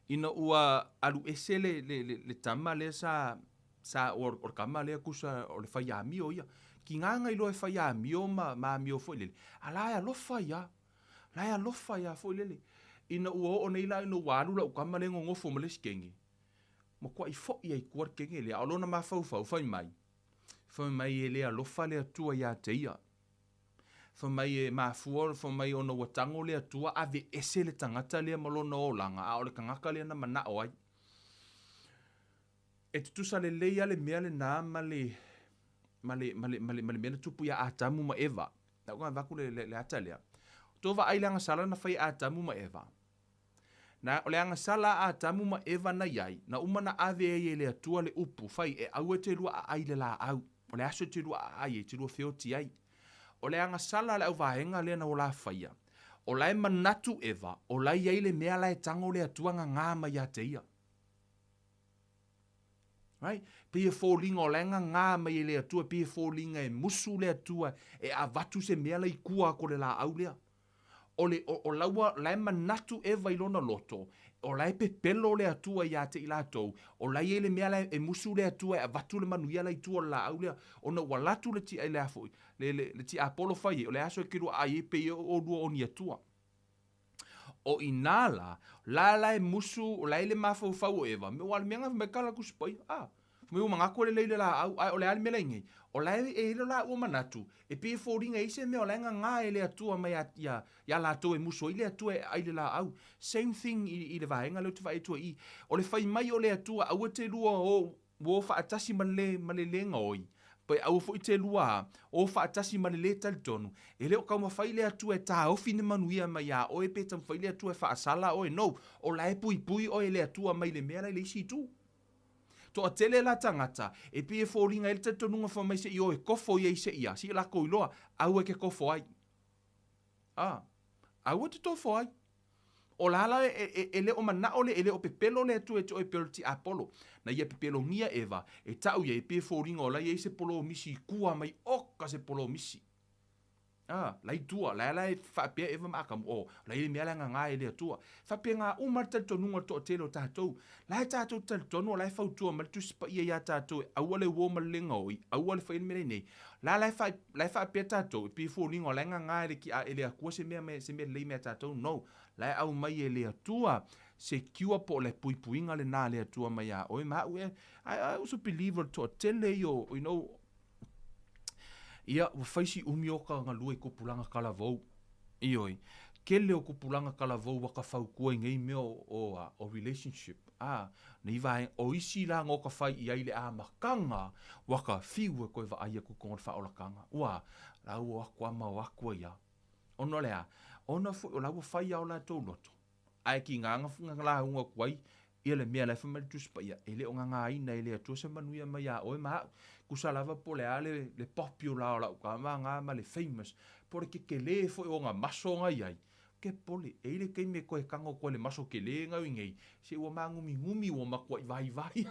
ina ua alu ese le, le, le, le tama lea sa, sa, o le tama lea tusa o le fai amio ia. Tiga na iloa e fai amio ma, ma amio foi lele, a la e alofa ia. La e alofa ia foi lele. Ina ua oo nei la ina ua alu lau tama lea nonofo ma le isi kenge, matuai foi ai i tua le kenge lea, a o lona mafaufau fai mai, fai mai e le alofa le Atua ia te ia. Fai mai e mafua, fai mai ona ua tago le Atua aveese le tagata lea ma lona olaga, a o le tagata lea na manao ai. E tutusa lelei lava le mea lena ma le, ma le, ma le, ma le, ma le mea na tupu ia Atamu ma Eva. Lau na avatu le, le, le ata lea. Tou vaai i le agasala na fai e Atamu ma Eva. Na, o le agasala a Atamu ma Eva na i ai, na uma na ave ai e le Atua le upu, fai, e aua e te lua aai i le laau. O le aso e te lua aai ai, e te lua feoti ai. O le agasala a le auvaega lea na o la faia, o la e manatu Eva, o la e i ai le mea la e tago le Atua gagā mai ia te ia. Right? Pei e foliga o la e gagā mai e le Atua, pei e foliga e musu le Atua e avatu se mea la i tua atu o le laau lea. O le, o, o la ua, la e manatu Eva i lona loto, o la e pepelo le Atua ia te i latou, o la e i ai le mea la e musu le Atua e avatu le manuia la i tua o le laau lea, ona ua alu atu le tia, le a foi, le, le, le tiapolo fai ai, o le aso e kelua ai e pei e olua o ni Atua. O inā la, la la e musu, o la e le mafaufau o Eva, me ua le mea nga mai kala kusi paia, ah, Fai mai ua manatu e lelei le laau, ae o le a le mea la i nei? O la e i ai lo laua manatu, e pei e foliga e i ai se mea o la e gagā e le Atua mai ia, ia latou e musu ai le Atua e ai le laau. Same thing i, i le vaega lea ou te vaai atu ai i. O le fai mai o le Atua, aua te lua o, o faatasi ma le, ma le le gaoi, pe aua foi te lua o faatasi ma le lē talitonu, e le o taumafai le Atua e taofi ni manuia mai iā oe pe taumafai le Atua e faasala oe, no, o la e puipui oe e le Atua mai le mea la i le isi itu. Toatele la tagata, e pei e foliga ai le talitonuga fai mai seʻi o e kofo ia i seʻi a, seʻi lakou iloa, aua e ke kofo ai. A, aua e te tofo ai. O la la e, e, e le o manao le, e le o pepelo le Atua e te oe pei o le tiapolo. Na ia pepelogia Eva, e taʻu ia e pei e foliga o la i ai se polomisi i kua mai, oka se polomisi. A, la i tua, la la e faapea Eva ma Atamu, oh, la i le mea la e gagā e le Atua. Faapena uma le talitonuga o le toatele o tatou. La e tatou te talitonu o la e fautua mai le Tusi Paia iā tatou e aua le uo ma le le gaoi, aua le faia le mea lenei. La la e fa, la e faapea tatou, e pei e foliga o la e gagā e le, e le Atua se mea, se mea lelei mea tatou. No. La e aumai e le Atua se cure po o le puipuiga lenā a le Atua mai iā oe ma au e, I, I also believe o le toatele ia o, you know, Ia, ua fai si umi o ka galue i tupulaga talavou. Ioe, tele o tupulaga talavou ua ka fautua i nei mea o, o, a, o relationship, a, nei vaega, o isi la no ka fai i ai le amataga, ua ka fiu e toe vaai atu i totonu o le faaolataga. Ua, la ua o atu a ma o atu ai a. Ona o le a? Ona foi o la ua fai a o latou loto. Ae tiga na lauga atu ai ia le mea la e fai mai le Tusi Paia, e le o gagāina e le Atua se manuia mai iā oe ma a'u. Tusa lava po o le a le, le popular o la'u tama gā ma le famous, po o le kekelē foi o ona maso na i ai, ke pole, e i ai le taimi e toe tago atu ai le maso kelē na i nei, se ua māgumigumi, ua matua'i vaivai.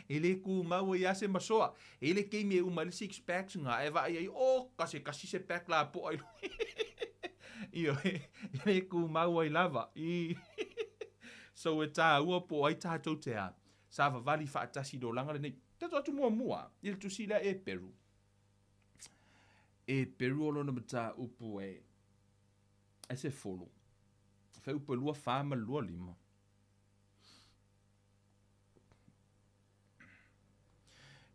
E le tumau ai lava se masoa. E i ai le taimi e uma ai le six packs na, ae vaai ai, oka se kasi se pack lapoa i luga. Ioe, e le tumau ai lava. I. So e tāua po o ai tātou te a, savavali faatasi i le olaga lenei. Tatou atu muamua i le tusi lea e Peru. Eperu o lona mataupu e e sefulu, fuaiupu e 24 ma le 25.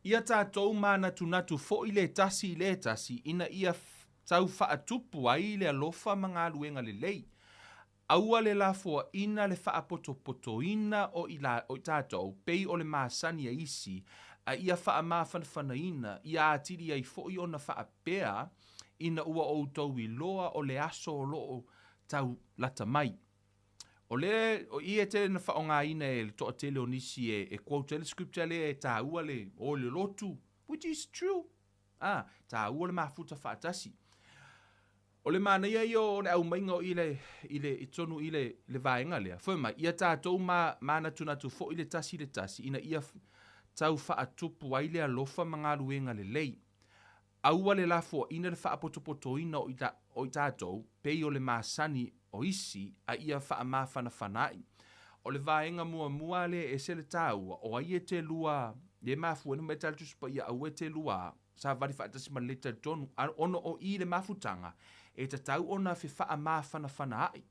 Ia tatou manatunatu foi le tasi i le tasi ina ia tau faatupu ai le alofa ma galuega lelei. Aua le lafoaina le faapotopotoina o i tatou pei o le masani a isi, a ia faamafanafanaina, ia atili ai foi ona faapea ina ua outou iloa o le aso o lo o tau lata mai. O le o i e tele na faaaogaina e le toatele o nisi e quote ai le scripture lea e taua le o i le lotu, which is true. Ah, taua le mafuta faatasi. O le manaia ia o le aumaiga o i le, i le, i totonu i le, le vaega lea. Fai mai, ia tatou ma, manatunatu foi le tasi i le tasi, ina ia tau faatupu ai le alofa ma galuega lelei. Aua le lafoaina le faapotopotoina o i, o i tatou, pei o le masani o isi, a ia faamafanafanaai. O le vaega muamua lea e ese le taua, o ai e te lua, le mafua ai ona fai mai le Tusi Paia, aua e te lua savali faatasi ma le talitonu, ona o i le mafutaga, e tatau ona fefaamafanafanaai,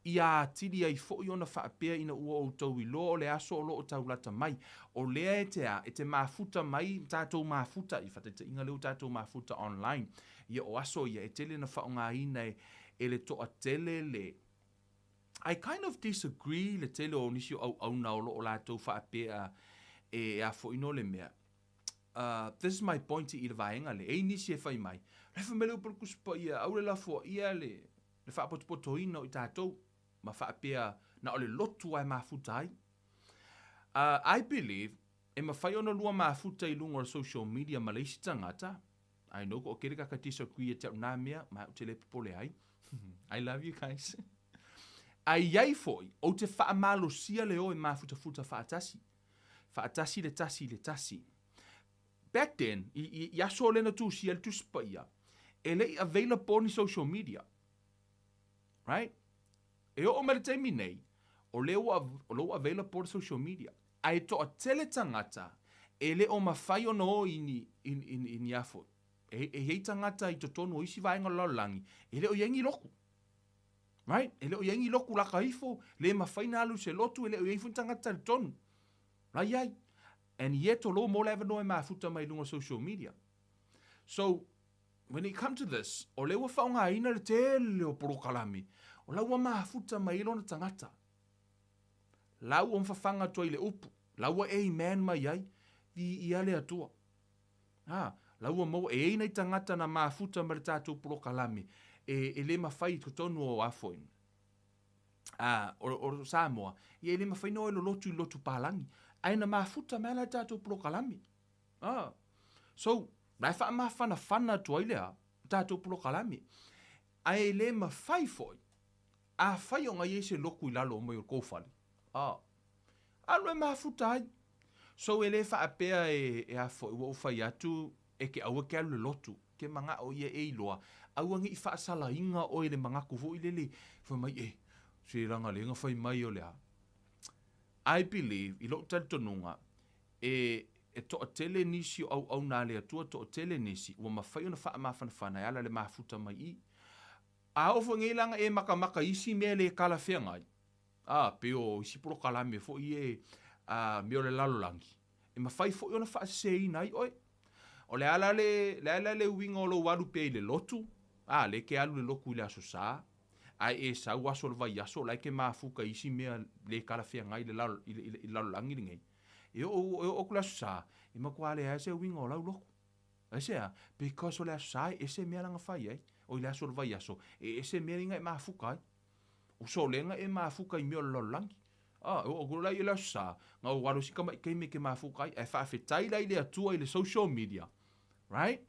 ia atili ai foi ona faapea ina ua outou iloa o le aso o lo o tau lata mai, o lea e te a, e te mafuta mai, tatou mafuta, i faataitaiga lea ua tatou mafuta online, ia o aso ia e tele na faaaogaina e, e le toatele le I kind of disagree le tele o nisi o auauna o lo o latou faapea e a foi no le mea. This is my point i le vaega lea. E i nisi e fai mai, la fai mai le upu a le Tusi Paia, aua le lafoaia le, le faapotopotoina o i tatou, ma faapea na o le lotu lava e mafuta ai. I believe e mafai ona lua mafuta i luga o le social media ma le isi tagata. I know ko kere kaka disagree ia te au nā mea, ma ou te le popole ai. I love you guys. Ae iai foi, ou te faamalosia le o e mafutafuta faatasi. Faatasi le tasi i le tasi. Back then, i, i, i aso o lena tusia le Tusi Paia, e le i available ni social media. Right? E oo mai le taimi nei, o lea ua, o lea ua available le social media. Ae toatele tagata e le o mafai ona o i ni, i, i, i ni a foi. E, e i ai tagata i totonu o isi vaega o le lalolagi, e le o i ai ni loku. Right? E le o i ai ni loku laka ifo, le mafai na alu i se lotu, e le o i ai foi ni tagata talitonu. La i ai. And yet o lo mo le avanoa e mafuta mai i luga o social media. So, when it come to this, o lea ua faaaogaina le tele o polokalame, o la ua mafuta mai ai lona tagata. La ua mafafanga atu ai le upu, la ua amen mai ai, viia le Atua. A, la ua maua, e i ai nai tagata na mafuta mai le tatou polokalame, e, e le mafai i totonu o a foi, a, o, o Samoa, ia e le mafai na o e lolotu i lotu palagi, ae na mafuta mai la le tatou polokalame. A, so, la e faamafanafana atu ai le a, tatou polokalame. Ae e le mafai foi, afai o ngai ai se loku i lalo mai o le kou fale, a, alu e mafuta ai. So e le faapea e, e a foi, ua ou fai atu, e ke aua ke alu le lotu, ke manao ia e iloa, aua ne i faasalaina oe i le manatu foi lele, fai mai e, se leaga lea na fai mai o le a. I believe, i lou talitonuga, e, e toatele nisi o auauna a le Atua, toatele nisi, ua mafai ona faamafanafana e ala le mafuta mai i. A oo foi nei la na e makamaka i isi mea le talafeagai, a, pei o isi polokalame foi e, a, mea o le lalolagi, e mafai foi ona faaseseina ai oe. O le a la le, le a la le uiga o lou alu pea i le lotu, a, lea e te alu i le lotu i le Aso Sa, ae e sau aso o le vaiaso, o la e te mafuta i isi mea le talafeagai i le lalo, i le, i le lalolagi lenei. E oo, e oo atu le Aso Sa, e matua leai se uiga o lau lotu. Aisea? Because o le Aso Sa e ese mea la na fai ai, o i le aso o le vaiaso, e ese mea ia na e mafuta ai. O solega e mafuta i mea o le lalolagi. A, e oo atu la i le Aso Sa, na ou alu si tamaiti taimi e ke mafuta ai, ae faafetai la i le Atua i le social media. Right?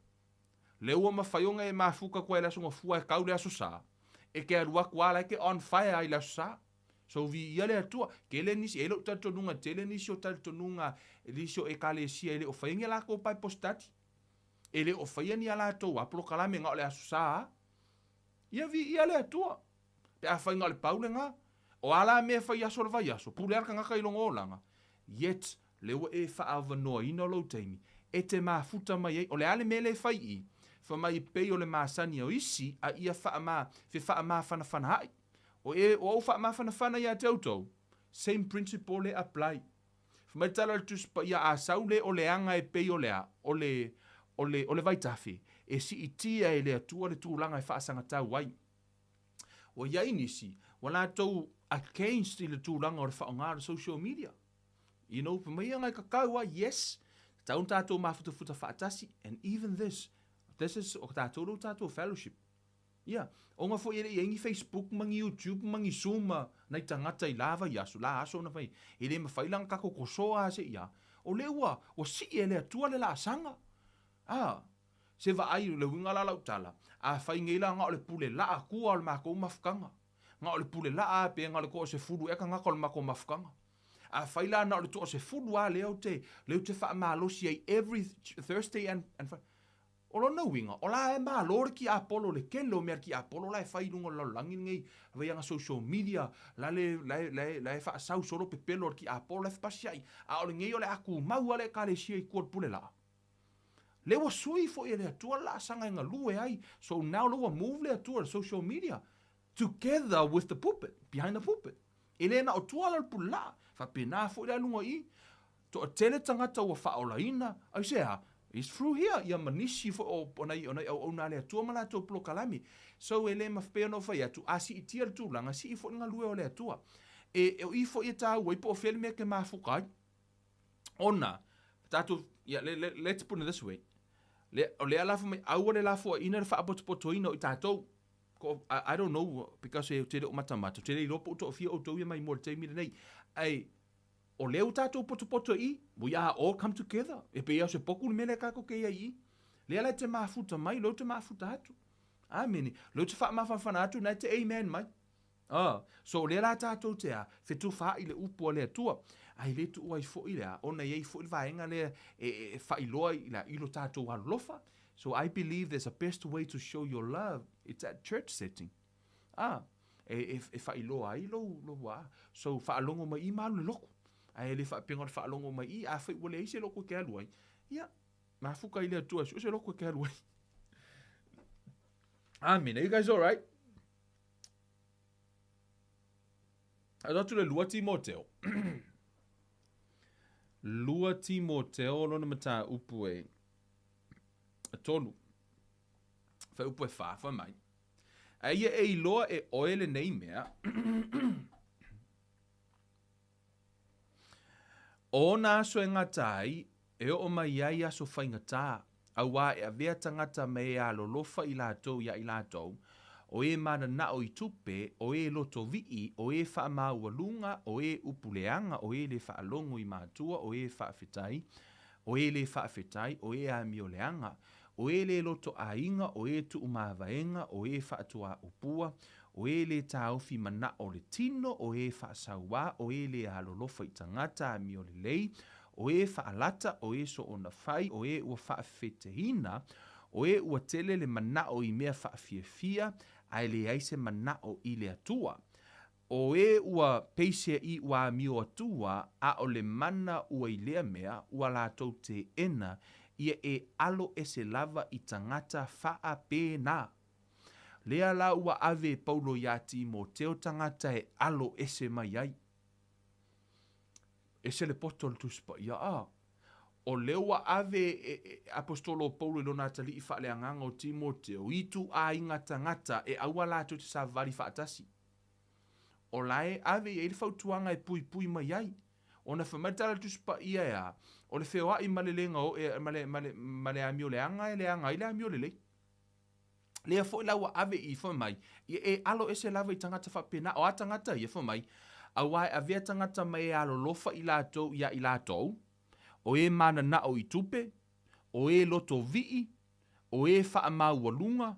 Lea ua mafai ona e mafuta atu ai i le Aso Gafua e kau le Aso Sa, e ke alu atu a la e ke on fire ai i le Aso Sa. So viia le Atua. Tele nisi, e i ai lou talitonuga, tele nisi o talitonuga, nisi o Ekalesia e le o faia ni a latou Bible study. E le o faia ni a latou a polokalame na o le Aso Sa a. Ia viia le Atua. Pe afai na o le pau lena, o a la mea e fai i aso o le vaiaso, pule a le tagata i lona olaga. Yet, lea ua e faaavanoaina lou taimi e te mafuta mai ai. O le a le mea lea e fai i i? Fai mai e pei o le masani o isi, a ia faama, fefaamafanafanaai. O e, o au faamafanafana ia te outou, same principle e apply. Fai mai le tala a le Tusi Paia, a sau le o le aga e pei o le a, o le, o le, o le vaitafe, e siitia e le Atua le tulaga e faasagatau ai. Ua i ai nisi, ua latou against i le tulaga o le faaaoga o le social media. You know, fai mai ia e kakau a, yes, tatau ona tatou mafutafuta faatasi, and even this, this is, o tatou lea ua tatou fellowship. Ia, ona foi e le i ai ni Facebook ma ni YouTube ma ni Zoom a nai tagata i la vaiaso, la aso na fai, e le mafai la ona tatou tosoa a se i a, o lea ua, ua sii e le Atua le laasaga. A, se vaai, o le uiga la o lau tala, afai nei la na o le pule laa tua o le matou mafutaga, na o le pule laa pe na o le toasefulu ea tagata o le matou mafutaga. Afai la na o le toasefulu lava lea ou te, lea ou te faamalosi ai every Thursday and, and Friday, O lona uiga, o la e malo le tiapolo, le tele o mea a le tiapolo la e fai i luga o le lalolagi lenei, avea ana social media, la le, la e, la e, la e faasau solo pepelo a le tiapolo, la e fepasiai, a o lenei o le a tumau lava le Ekalesia i tua o le pule laa. Lea ua sui foi e le Atua le laasaga e galue ai, so now lea ua move le Atua i le social media, together with the pulpit, behind the pulpit. E le na o tua la o le pule laa, faapena foi la luga i i. Toatele tagata ua faaolaina, aisea? It's through here, ia ma nisi foi o, o nai, o nai auauna a le Atua ma latou polokalame. So e le mafai ona ou fai atu, a siitia le tulaga, sii foi le galue o le Atua. E, o i foi e tāua ai po o fea le mea e te mafuta ai. Ona, tatou, ia, le, le, let's put it this way, le, o lea la fai mai, aua le lafoaiina le faapotopotoina o i tatou. Ko, I, I don't know, because e te le o matamata, te le iloa po o toafia outou ia mai mua i le taimi lenei. Ai, O lea ua tatou potopoto i i, we are all come together, e pei lava o se poku le mea lea tatou te i ai i i. Lea la e te mafuta mai, lea ou te mafuta atu. Amene. Lea ou te faamafanafana atu, na e te amen mai. Ah, so o lea la tatou te a, fetufaai i le upu a le Atua. A e le tuua ai foi le a, ona e i ai foi le vaega lea e, e, e faailoa i, la, i lo tatou alolofa. So I believe there's a best way to show your love, it's at church setting. A, e, e, e faailoa ai lou, lou a. So, faalogo mai i ma alu i le loku. Ae e le faapea o le faalogo mai i, afai ua leai se loku e te alu ai, ia, mafuka i le Atua e sue se loku e te alu ai. Amene. Are you guys alright? Alu atu le lua Timoteo. Lua Timoteo lona mataupu e tolu. Fuaiupu e fa, fai mai. A ia e iloa e oe lenei mea, o ona aso e gata ai, e oo mai ai aso faigata, auā e avea tagata ma e alolofa i latou iā i latou, o e mananao i tupe, o e lotovi'i, o e faamaualuga, o e upu leaga, o e le faalogo i matua, o e faafetai, o e le faafetai, o e amioleaga, o e le loto aiga, o e tuumavaega, o e faatuaupua, o e le taofi manao o le tino, o e faasauā, o e le alolofa i tagata amiolelei, o e faalata, o e soona fai, o e ua faafeteina, o e ua tele le manao i mea faafiafia, ae leai se manao i le Atua. O e ua peiseaʻi ua amio atua, a o le mana ua i lea mea, ua latou teena, ia e alo ese lava i tagata faapena. Lea la ua ave e Paulo iā Timoteo tagata e alo ese mai ai. Ese le poto o le Tusi Paia, a o lea ua ave e, e Aposetolo o Paulo i lona atalii faaleagaga o Timoteo i ituaiga tagata e aua latou te savali faatasi. O la e ave i ai le fautuaga e puipui mai ai. Ona fai mai le tala a le Tusi Paia e a, o le feoai ma le le gaoe, ma le, ma le, ma le amio leaga e leaga ai le amio lelei. Lea foi la ua ave i fai mai, ia e alo ese lava i tagata faapena, o a tagata ia fai mai, auā e avea tagata mai e alolofa i latou iā i latou, o e mananao i tupe, o e loto vii, o e faamaualuga,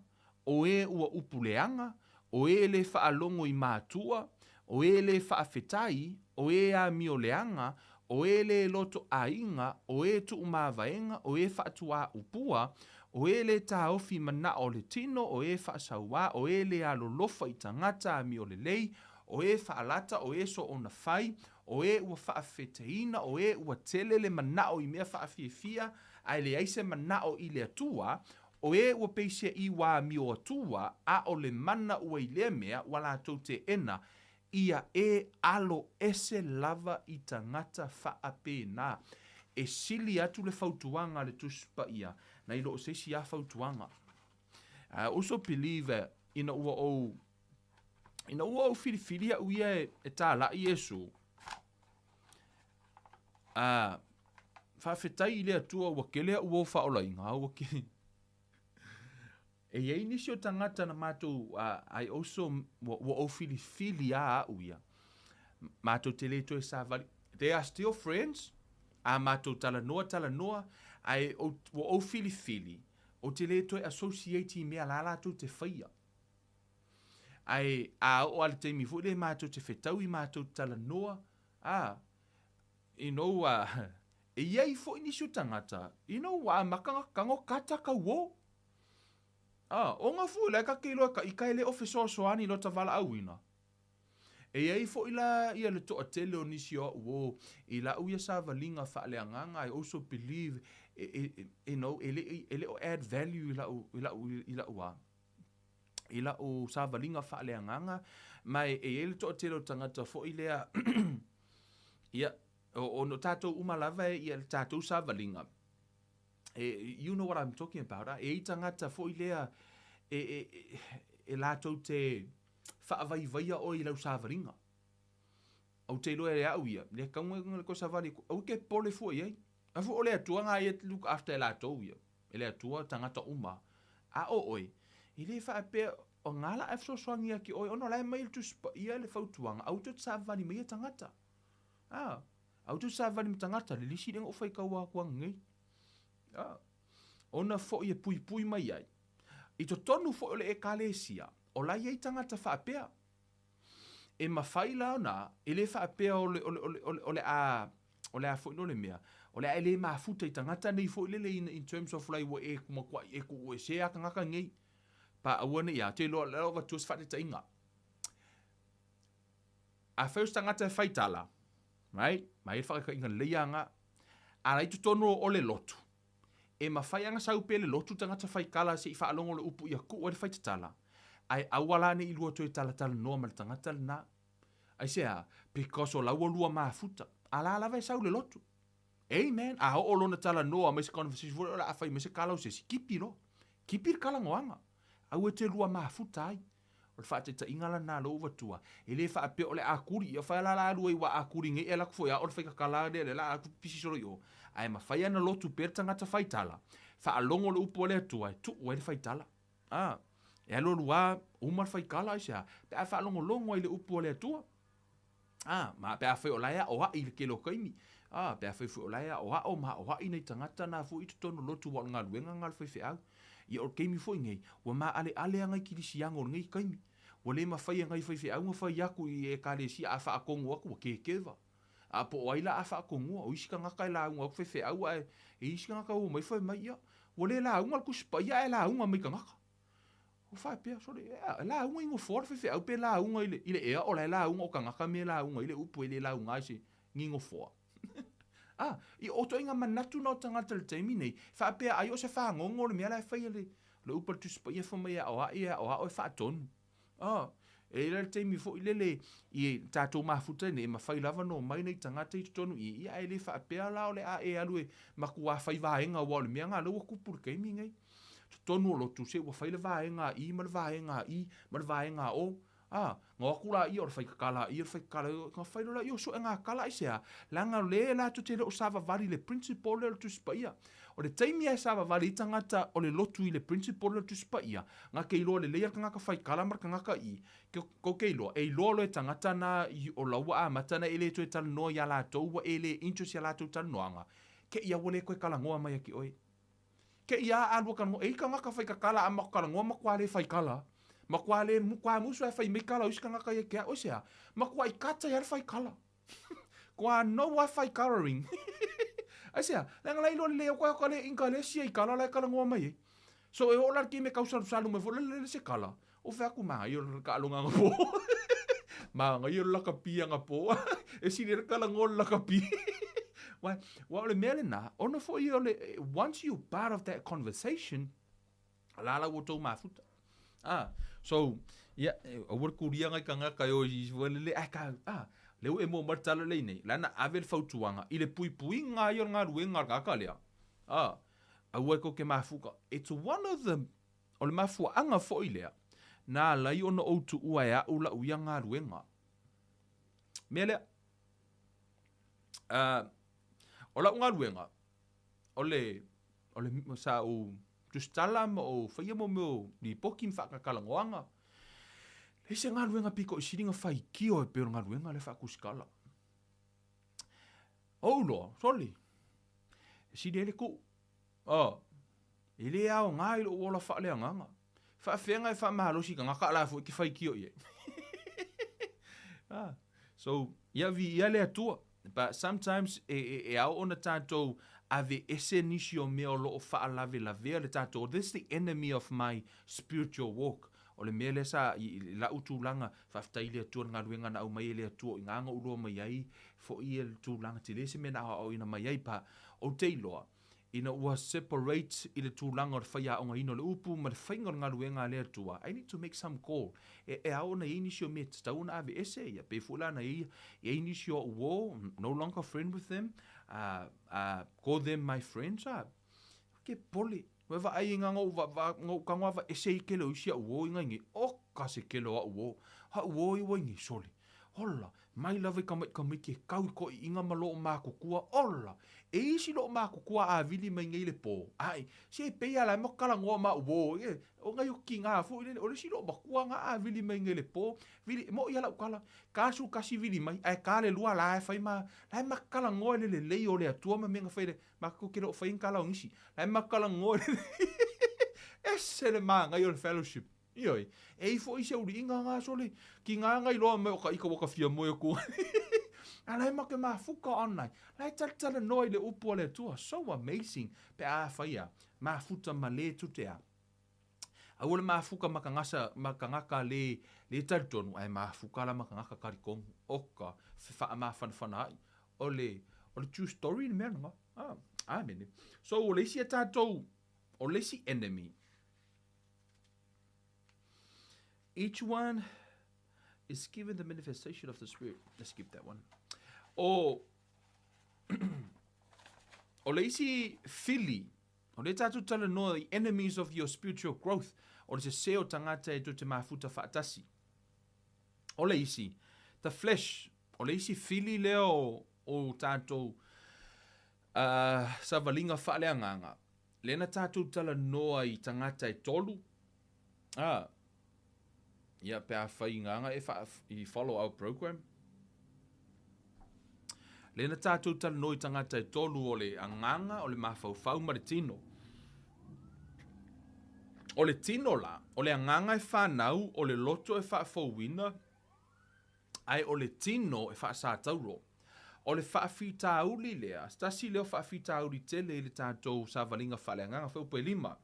o e ua upu leaga, o e le faalogo i matua, o e le faafetai, o e amio leaga, o e le loto aiga, o e tuumavaega, o e faatuaupua, o e le taofi manao o le tino, o e faasauā, o e le alolofa i tagata amio lelei, o e faalata, o e soona fai, o e ua faafeteina, o e ua tele le manao i mea faafiafia, ae leai se manao i le Atua, O e ua peiseai ua amio atua, a o le mana ua i lea mea ua latou teena, ia e alo ese lava i tagata faapena. E sili atu le fautuaga a le Tusi Paia nai lo o se isi a fautuaga. I also believe that ina ua ou ina ua ou filifili au ia e, e tālaʻi Iesu, a faafetai i le Atua ua kele au o faaolaina, ua kele. E i ai nisi o tagata na matou, I also, ua, ua ou filifili a au ia. Matou te le toe savali. They are still friends, a matou talanoa talanoa, ae ou, ua ou filifili, ou te le toe associate i mea la latou te faia. Ae a oo a le taimi foi lea matou te fetaui matou te talanoa, a, you know, e i ai foi nisi o tagata, you know, ua amata ona tago kata kauō. A, o nga foi la e ka te iloa ka ika e le o fesoasoani i lota valaauina. E i ai foi la ia le toatele o nisi o au o i lau ia savaliga faaleagaga, I also believe e, e, you know, e le, e le o add value i lau, i lau, i lau a, i lau savaliga faaleagaga, ma e, e i ai le toatele o tagata foi lea, ia, o, o, o tatou uma lava e ia le tatou savaliga, e, you know what I'm talking about, a, e i tagata foi lea e, e, e, e latou te faavaivaia oe i lau savaliga. Ou te iloa e au ia, le kaunga le ko savali, au ke pole fua i ai. A fu o le Atua nga ia look after e latou ia. E le Atua tagata uma. A o oe, e le faapea o ngā la e fesoasoani ia ki oe, ona la e mai le Tusi Paia le fautuaga, aua toe te savali mai ia tagata. A, aua toe te savali ma tagata, le lisi lenga o whai kaua aku anga nei. A, ona foi e puipui mai ai. I totonu foi o le Ekalesia, o la i ai tagata faapea. E mafai la ona, e le faapea o le, o le, o le, o le, o le a, o le a foi no le mea, o le a e le mafuta i tagata nei foi lele in, in terms of like ua e matuai e tuu ese a tagata nei. Pa aua nei a, te loa, la avatua se faataitaiga. Afai o se tagata e fai tala, right? Ma e le faataitaiga lelei a nga. A la i totonu o le lotu, E mafai ana sau pea le lotu tagata fai kala se i faalogo le upu ia kuu ai le faitatala, ae aua la ne i lua toe talatalanoa ma le tagata lena. Aisea? Because o la ua lua mafuta. A la lava e sau le lotu. Amen. A oo lona talanoa mai se conversation foi o le a fai mai se kala o se isi, kipi loa. Kipi le kalagoaga. Aua e te lua mafuta ai. O le faataitaiga lena lea ua avatua, e le faapea o le a kuli, ia fai la la alu ai ua a kuli nei e alu atu foi a o le faikakala lea lea la atu pisi solo i o. Ae mafai ana lotu pea le tagata faitala, faalogo le upu a le Atua e tuu ai le faitala. A, e alualu a uma le faikala aisea, pe a faalogologo ai i le upu a le Atua. A, ma pe afai o la e aoaʻi i le tele o taimi. A, pe afai foi o la e aoao ma aoaʻi nai tagata na foi i totonu o lotu aua o le galuega lena a le faifeau. Ia o le taimi foi nei, ua maaleale a nai kilisiano o lenei taimi. Ua le mafai e nai faifeau na fai atu i Ekalesia a faatonu atu ua kekeva. A po o ai la a faatonua, o isi tagata e lauga atu faifeau ae e isi tagata ua omai fai mai, ia, ua le lauga le Tusi Paia ae lauga mai tagata. Ua faapea, sole, e lauga i nofoa le faifeau pe lauga i le, i le ea o la e lauga o tagata me lauga i le upu e le lauga ai se ni nofoa. Ah, i o itoaiga manatu na o tagata i le taimi nei, faapea ai o se fagogo le mea la e fai e le, le upu a le Tusi Paia fai mai e aoaʻi e aoao e faatonu. Ah, e i ai la le taimi foi lele i tatou mafuta nei, e mafai lava ona omai nai tagata i totonu i i, ae le faapea la o le a e alu e matua fai vaega aua o le mea lena lea ua tupu i le taimi nei. Totonu o lotu se ua fai le vaega a i ma le vaega a i ma le vaega a o. A, na o atu laia o le faikakala a i o le faikakala a i, na fai loa laia o suega kala aisea? Leaga o le latou te le o savavali i le principle lea o le Tusi Paia. O le taimi lava e savavali ai tagata o le lotu i le principle lea o le Tusi Paia, na te iloa lelei e le tagata faikala ma le tagata i, ke, kou te iloa, e iloa loa e tagata na i, o la ua amata na e le toe talanoa iā latou, ua e le interest i a latou talanoaga, ke ia ua le toe talanoa mai ake oe. Ke ia a lua talanoa, e i tagata faikakala a matou talanoa matua le faikala. Matua le, matua musu ae fai mai kala o isi tagata ia ke a oe sea. Matua i kata ia le faikala. Kua no wifi coloring. Aisea, leaga la iloa lelei au koe ka le Ingalesi i kala la e talanoa mai ai. So e oo la le taimi e tausalusalu mai foi le le se kala, o fai atu manaia o le taaloga anapo. Manaia o le lakapi anapo. E sili ai le talanoa le lakapi. Aua o le mea lena, ona foi o le, once you part of that conversation, La la ua tou mafuta. Ah, so, ia, aua le kulia ngai kangaka e o i ua lele, ai ka, ah, le ua e mua mai le tala lea nei, la na ave le fautuaga i le puipuiga ai o le galuega a le tagata lea. Ah, aua e tou te mafuta. It's one of the, o le mafuaaga foi lea, na alai ona ou tuua e au lau ia galuega. Mea lea, ah, o lau galuega, o le, o le, sa ou tusitala ma ou faia mo mea o lipoti ma faatatalanoaga. Leai se galuega pito i sili ona faitio e pei o le galuega lea faatusitala. Ou loa, sole, e sili ai le tuu. Oh, e le aoga i lou ola faaleagaga. Faafeaga e faamalosi i tagata a la foi e te faitio i ai. ah, so, ia viia le Atua. But sometimes e, e, e ao ona tatou aveese nisi o mea o lo o faalavelavea le tatou, this is the enemy of my spiritual walk. O le mea lea sa i, i lau tulaga, faafetai i le Atua le galuega na aumai e le Atua o i ina na ou iloa mai ai foi le tulaga tele se mea na aoaoina mai ai pa ou te iloa ina ua separate i le tulaga o le faiaogaina o le upu ma le faiga o le galuega a le Atua, I need to make some call. E, e ao ona i ai nisi o mea e tatau ona aveese, ia pei foi la na i ai nisi o au uo, no longer friend with them, uh, uh, call them my friends, ah, ke pole. Ua vaai i ngā ngau, va, va, ngau kango ava ese i kele o isi au uo i ngai ngi, o ka se kele o au uo, ha uo i ua i ngi sole. Ola, mai lava i ka tamaiti e kau i koʻiʻiga ma loo makukua, ola! E isi loo makukua a wili mai nei le po, ae, se e pei a la e makalanoa ma uo, e, o ngai o kinga foi lele, o le isi loo makua nga a wili mai nei le po, wili, mo ia lau kala, ka su kasi wili mai, ae ka le lua la e fai ma, la e makalanoa le lelei o le Atua ma mea na fai le, ma ko ke loo fai kala o nisi, la e makalanoa le ese le magai o le fellowship. Ioe, e i foi se uliiga nga sole, ki nga ngai loa mai o ka ika waka fia moe ku. A la e make mafuka online. La e talitala noa i le upu a le Atua. So amazing. Pe a whaia, mafuta ma le tutea. Aua le mafuka ma kangasa, ma kangaka le, le talitonu, ae mafuka la ma kangaka kalikonu. Oka, wha mawhanawhana ai. O le, o le true story le mea nga. Ah, amene. So, o le isi a tātou, o le isi enemy, Each one is given the manifestation of the Spirit. Let's skip that one. O, o le isi fili, o le tātou talanoa, the enemies of your spiritual growth, o le sese o tangata e tou te mafuta faatasi. O le isi, the flesh, o le isi fili lea o, o tātou uh, savaliga faaleagaga, Lea na tātou talanoa i tangata e tolu, ā, ia, pe a whai ngānga e wha, i follow our program. Lea na tātou talanoa i tangata e tolu o le anganga, o le mafaufau ma le tino. O le tino la, o le anganga e whanau, o le loto e whaafouina, Ae o le tino e faasātauro. O le faafitauli lea, se tasi lea o faafitauli tele i le tatou savaliga faaleagaga, fuaiupu e lima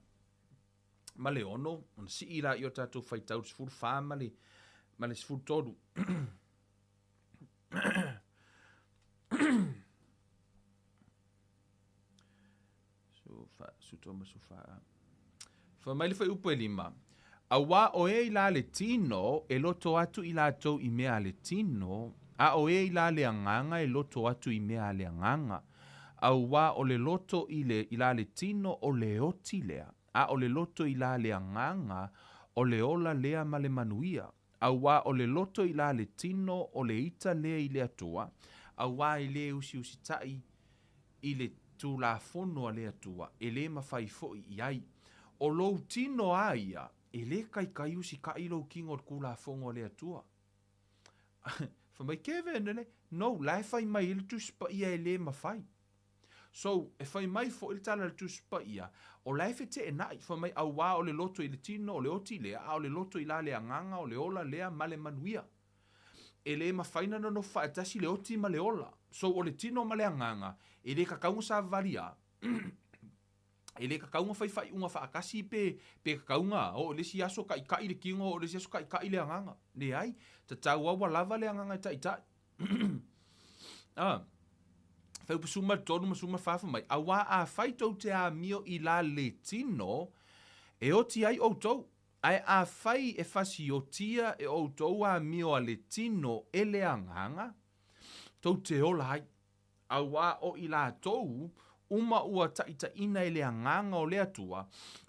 ma le ono, ona sii laia o tatou faitau le 14 ma le, ma le 13. Fai mai le fuaiupu e lima, Auā o e i la le tino e loto atu i latou i mea a le tino, a o e i la le agaga e loto atu i mea a le agaga. Auā o le loto i le i la le tino o le oti lea, a o le loto i la le agaga o le ola lea ma le manuia. Auā o le loto i la le tino o le ita lea i le Atua, auā e le usiusitaʻi i le Tulafono a le Atua, e le mafai foi i ai. O lou tino a ia, e le kaikai usikaʻi lou kino i le Tulafono a le Atua. Fai mai, Kevin, e le, no, la e fai mai ai le Tusi Paia e le mafai. So, e fai mai foi le tala a le Tusi Paia, o la e feteenaʻi, fai mai, auā o le loto i le tino, o le oti lea, a o le loto i la le agaga, o le ola lea ma le manuia. E le mafai na nonofo faatasi le oti ma le ola. So, o le tino ma le agaga, e le kakau na savavali a. E le kakau na fai faaiuga faatasi pe, pe kakau na oo i le isi aso kaʻikaʻi le tino, oo i le isi aso kaʻikaʻi le agaga. Leai, tatau a ua lava le agaga e taʻitaʻi. Ah. Fuaiupu 13 ma 14 fai mai, Auā afai tou te amio i la le tino, E oti ai outou, ae afai e fasiotia e outou amio a le tino e le agaga, tou te ola ai. Auā o i latou uma ua taʻitaʻina e le Agaga o le Atua,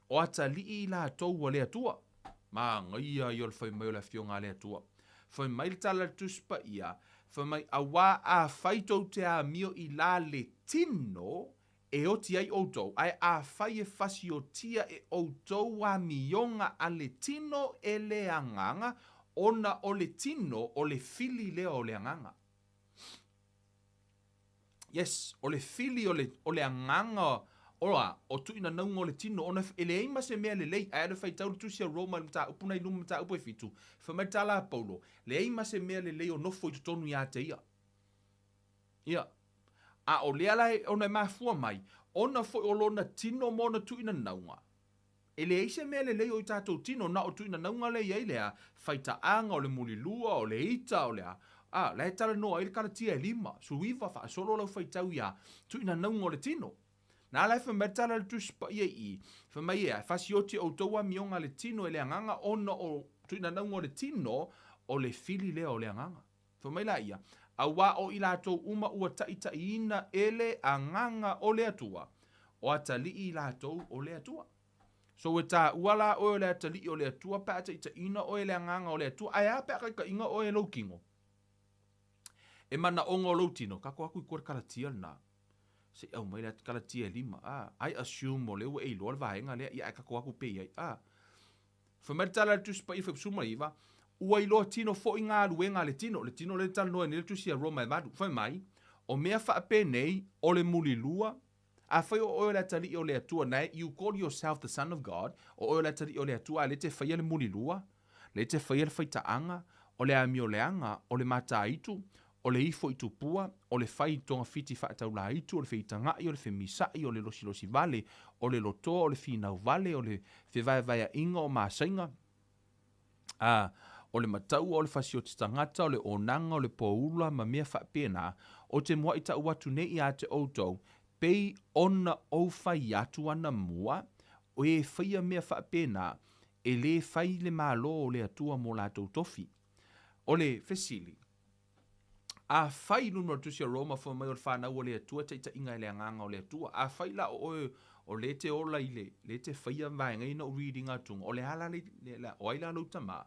o atalii i latou a le Atua. Manaia ia o le fai mai o le Afioga a le Atua. Fai mai le tala a le Tusi Paia, fai mai, Auā afai tou te amio i la le tino e oti ai outou, ae afai e fasiotia e outou amioga a le tino e le Agaga, ona o le tino o le fili lea o le Agaga. Yes, o le fili o le, o le agaga o a, o tuuinanauga o le tino, ona e leai ma se mea lelei, ae alu e faitau le tusi a Roma i le mataupu na i luma mataupu e fitu, fai mai le tala a Paulo, leai ma se mea lelei o nofo i totonu ia te ia. Ia. A o lea la e, ona e mafua mai, ona foi o lona tino ma ona tuuinanauga, E leai se mea lelei o i tatou tino, na o tuinanauga lea i ai le a, faitaaga, o le mulilua, o le ita, o le a, a, la e talanoa ai le Kalatia e lima, suiva, faasolo lau faitau ia tuinanauga o le tino. Na ala e fai mai le tala a le Tusi Paia i i, fai mai e a, e fasioti outou amioga a le tino e le agaga ona o tuinanauga o le tino, o le fili lea o le agaga. Fai mai laia, Auā o i latou uma ua taʻitaʻiina e le Agaga o le Atua, o atalii i latou o le Atua. So ua taua la oe o le atalii o le Atua pe a taʻitaʻiina oe e le Agaga o le Atua, ae a pe a taʻitaʻiina oe e lou kino? E manaoga o lou tino, kako aku i tua le Kalatia lena. Se i aumai le Kalatia e lima. Ah, I assume o lea ua e iloa le vaega lea, ia ae kako aku pea i ai. Ah. Fai mai le tala a le Tusi Paia 19, Ua iloa tino foi galuega a le tino, le tino lea e talanoa ai nei le Tusi a Roma e valu, fai mai, o mea faapenei, o le mulilua, afai o oe o le atalii o le Atua, na you call yourself the son of God, o oe o le atalii o le Atua, a lea e te faia le mulilua, lea e te faia le faitaaga, o le amioleaga, o le mataitu, o le ifo i tupua, o le fai i togafiti faataulaitu, o le feitagaʻi, o le femisaʻi, o le losilosi vale, o le lotoa, o le finau vale, o le fevaevaeaʻiga o masaiga, a, o le mataua, o le fasioti tagata, o le onaga, o le poula, ma mea faapena, ou te muaʻi taʻu atu nei iā te ʻoutou, pei ona ou fai atu anamua, o e faia mea faapena, e lē fai le Malo o le Atua mo latou tofi. O le fesili, Afai i luna o le Tusi a Roma fai mai o le fanau a le Atua e taitaiga e le Agaga o le Atua. Afai la o oe o lea e te ola i le, lea e te faia vaega ia na ou read ina atuga, o le a la le, le, o ai la lou tamā?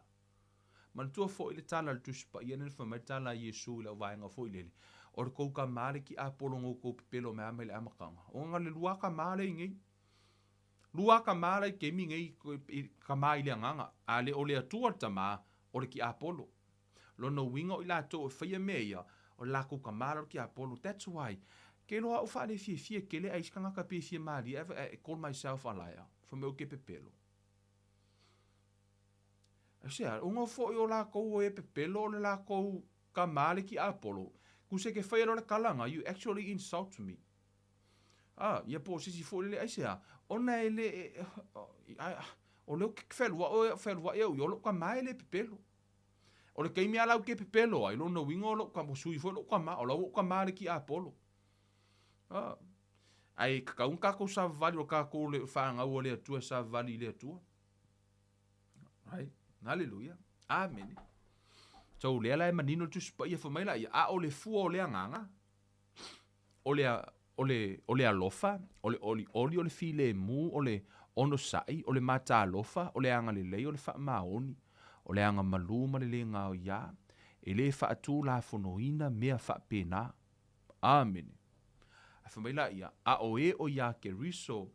Manatua foi le tala a le Tusi Paia lea na fai mai le tala a Iesu i lau vaega foi lele, o le kou kamā le kiapolo no kou pepelo mea mai le amataga. O nga le lua kamā le i nei. Lua kamā la i kemi nei kamā i le agaga, a le o le Atua le tamā, o le kiapolo. Lona uiga o i latou e faia mea ia, o le lakou kamā la o le kiapolo. That's why, ke iloa au faalefiefie tele a isi tagata pei e fia malie ae I call myself a liar, fai mai ou ke pepelo. Aisea, ona foi o lakou e pepelo o le lakou kamā le kiapolo, kuse ke faia loa le kalaga, you actually insult me. Ah, ia po o se isi foi lele, aisea, ona e le, o lea ou ke feluaʻi au ia, o lou kamā e le pepelo. O le taimi a lau ke pepelo ai, lona uiga o lou kama, sui foi lou kama, o lau ou kama le kiapolo. Ah. Ae tatau ona tatou savavali o tatou le fanau a le Atua e savavali i le Atua. Right? Hallelujah. Amene. So lea la e manino le Tusi Paia fai mai la ia, a o le fua o le agaga, o le, o le, o le alofa, o le ʻoliʻoli, o le filemu, o le onosai, o le matalofa, o le agalelei, o le faamaoni, o le agamalū ma le lē gaoiā, e lē faatulafonoina mea faapena. Amene. Ae fai mai laia, a o e o iā Keriso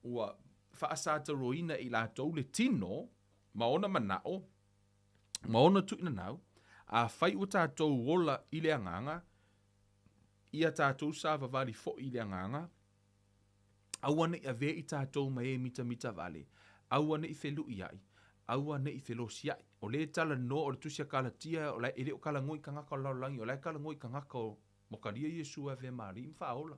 ua faasatauroina e i latou le tino ma ona manaʻo, ma ona tuuinanau, afai ua tatou ola i le agaga, ia tatou savavali foi i le agaga, aua ne i avea i tatou ma e mitamita vale, aua ne i feluʻiaʻi, aua ne i felosiaʻi. O lea e talanoa o le Tusi a Kalatia, o la e le o talanoa i tagata o le lalolagi, o la e talanoa i tagata o mokalia Iesu e avea ma alii ma faaola.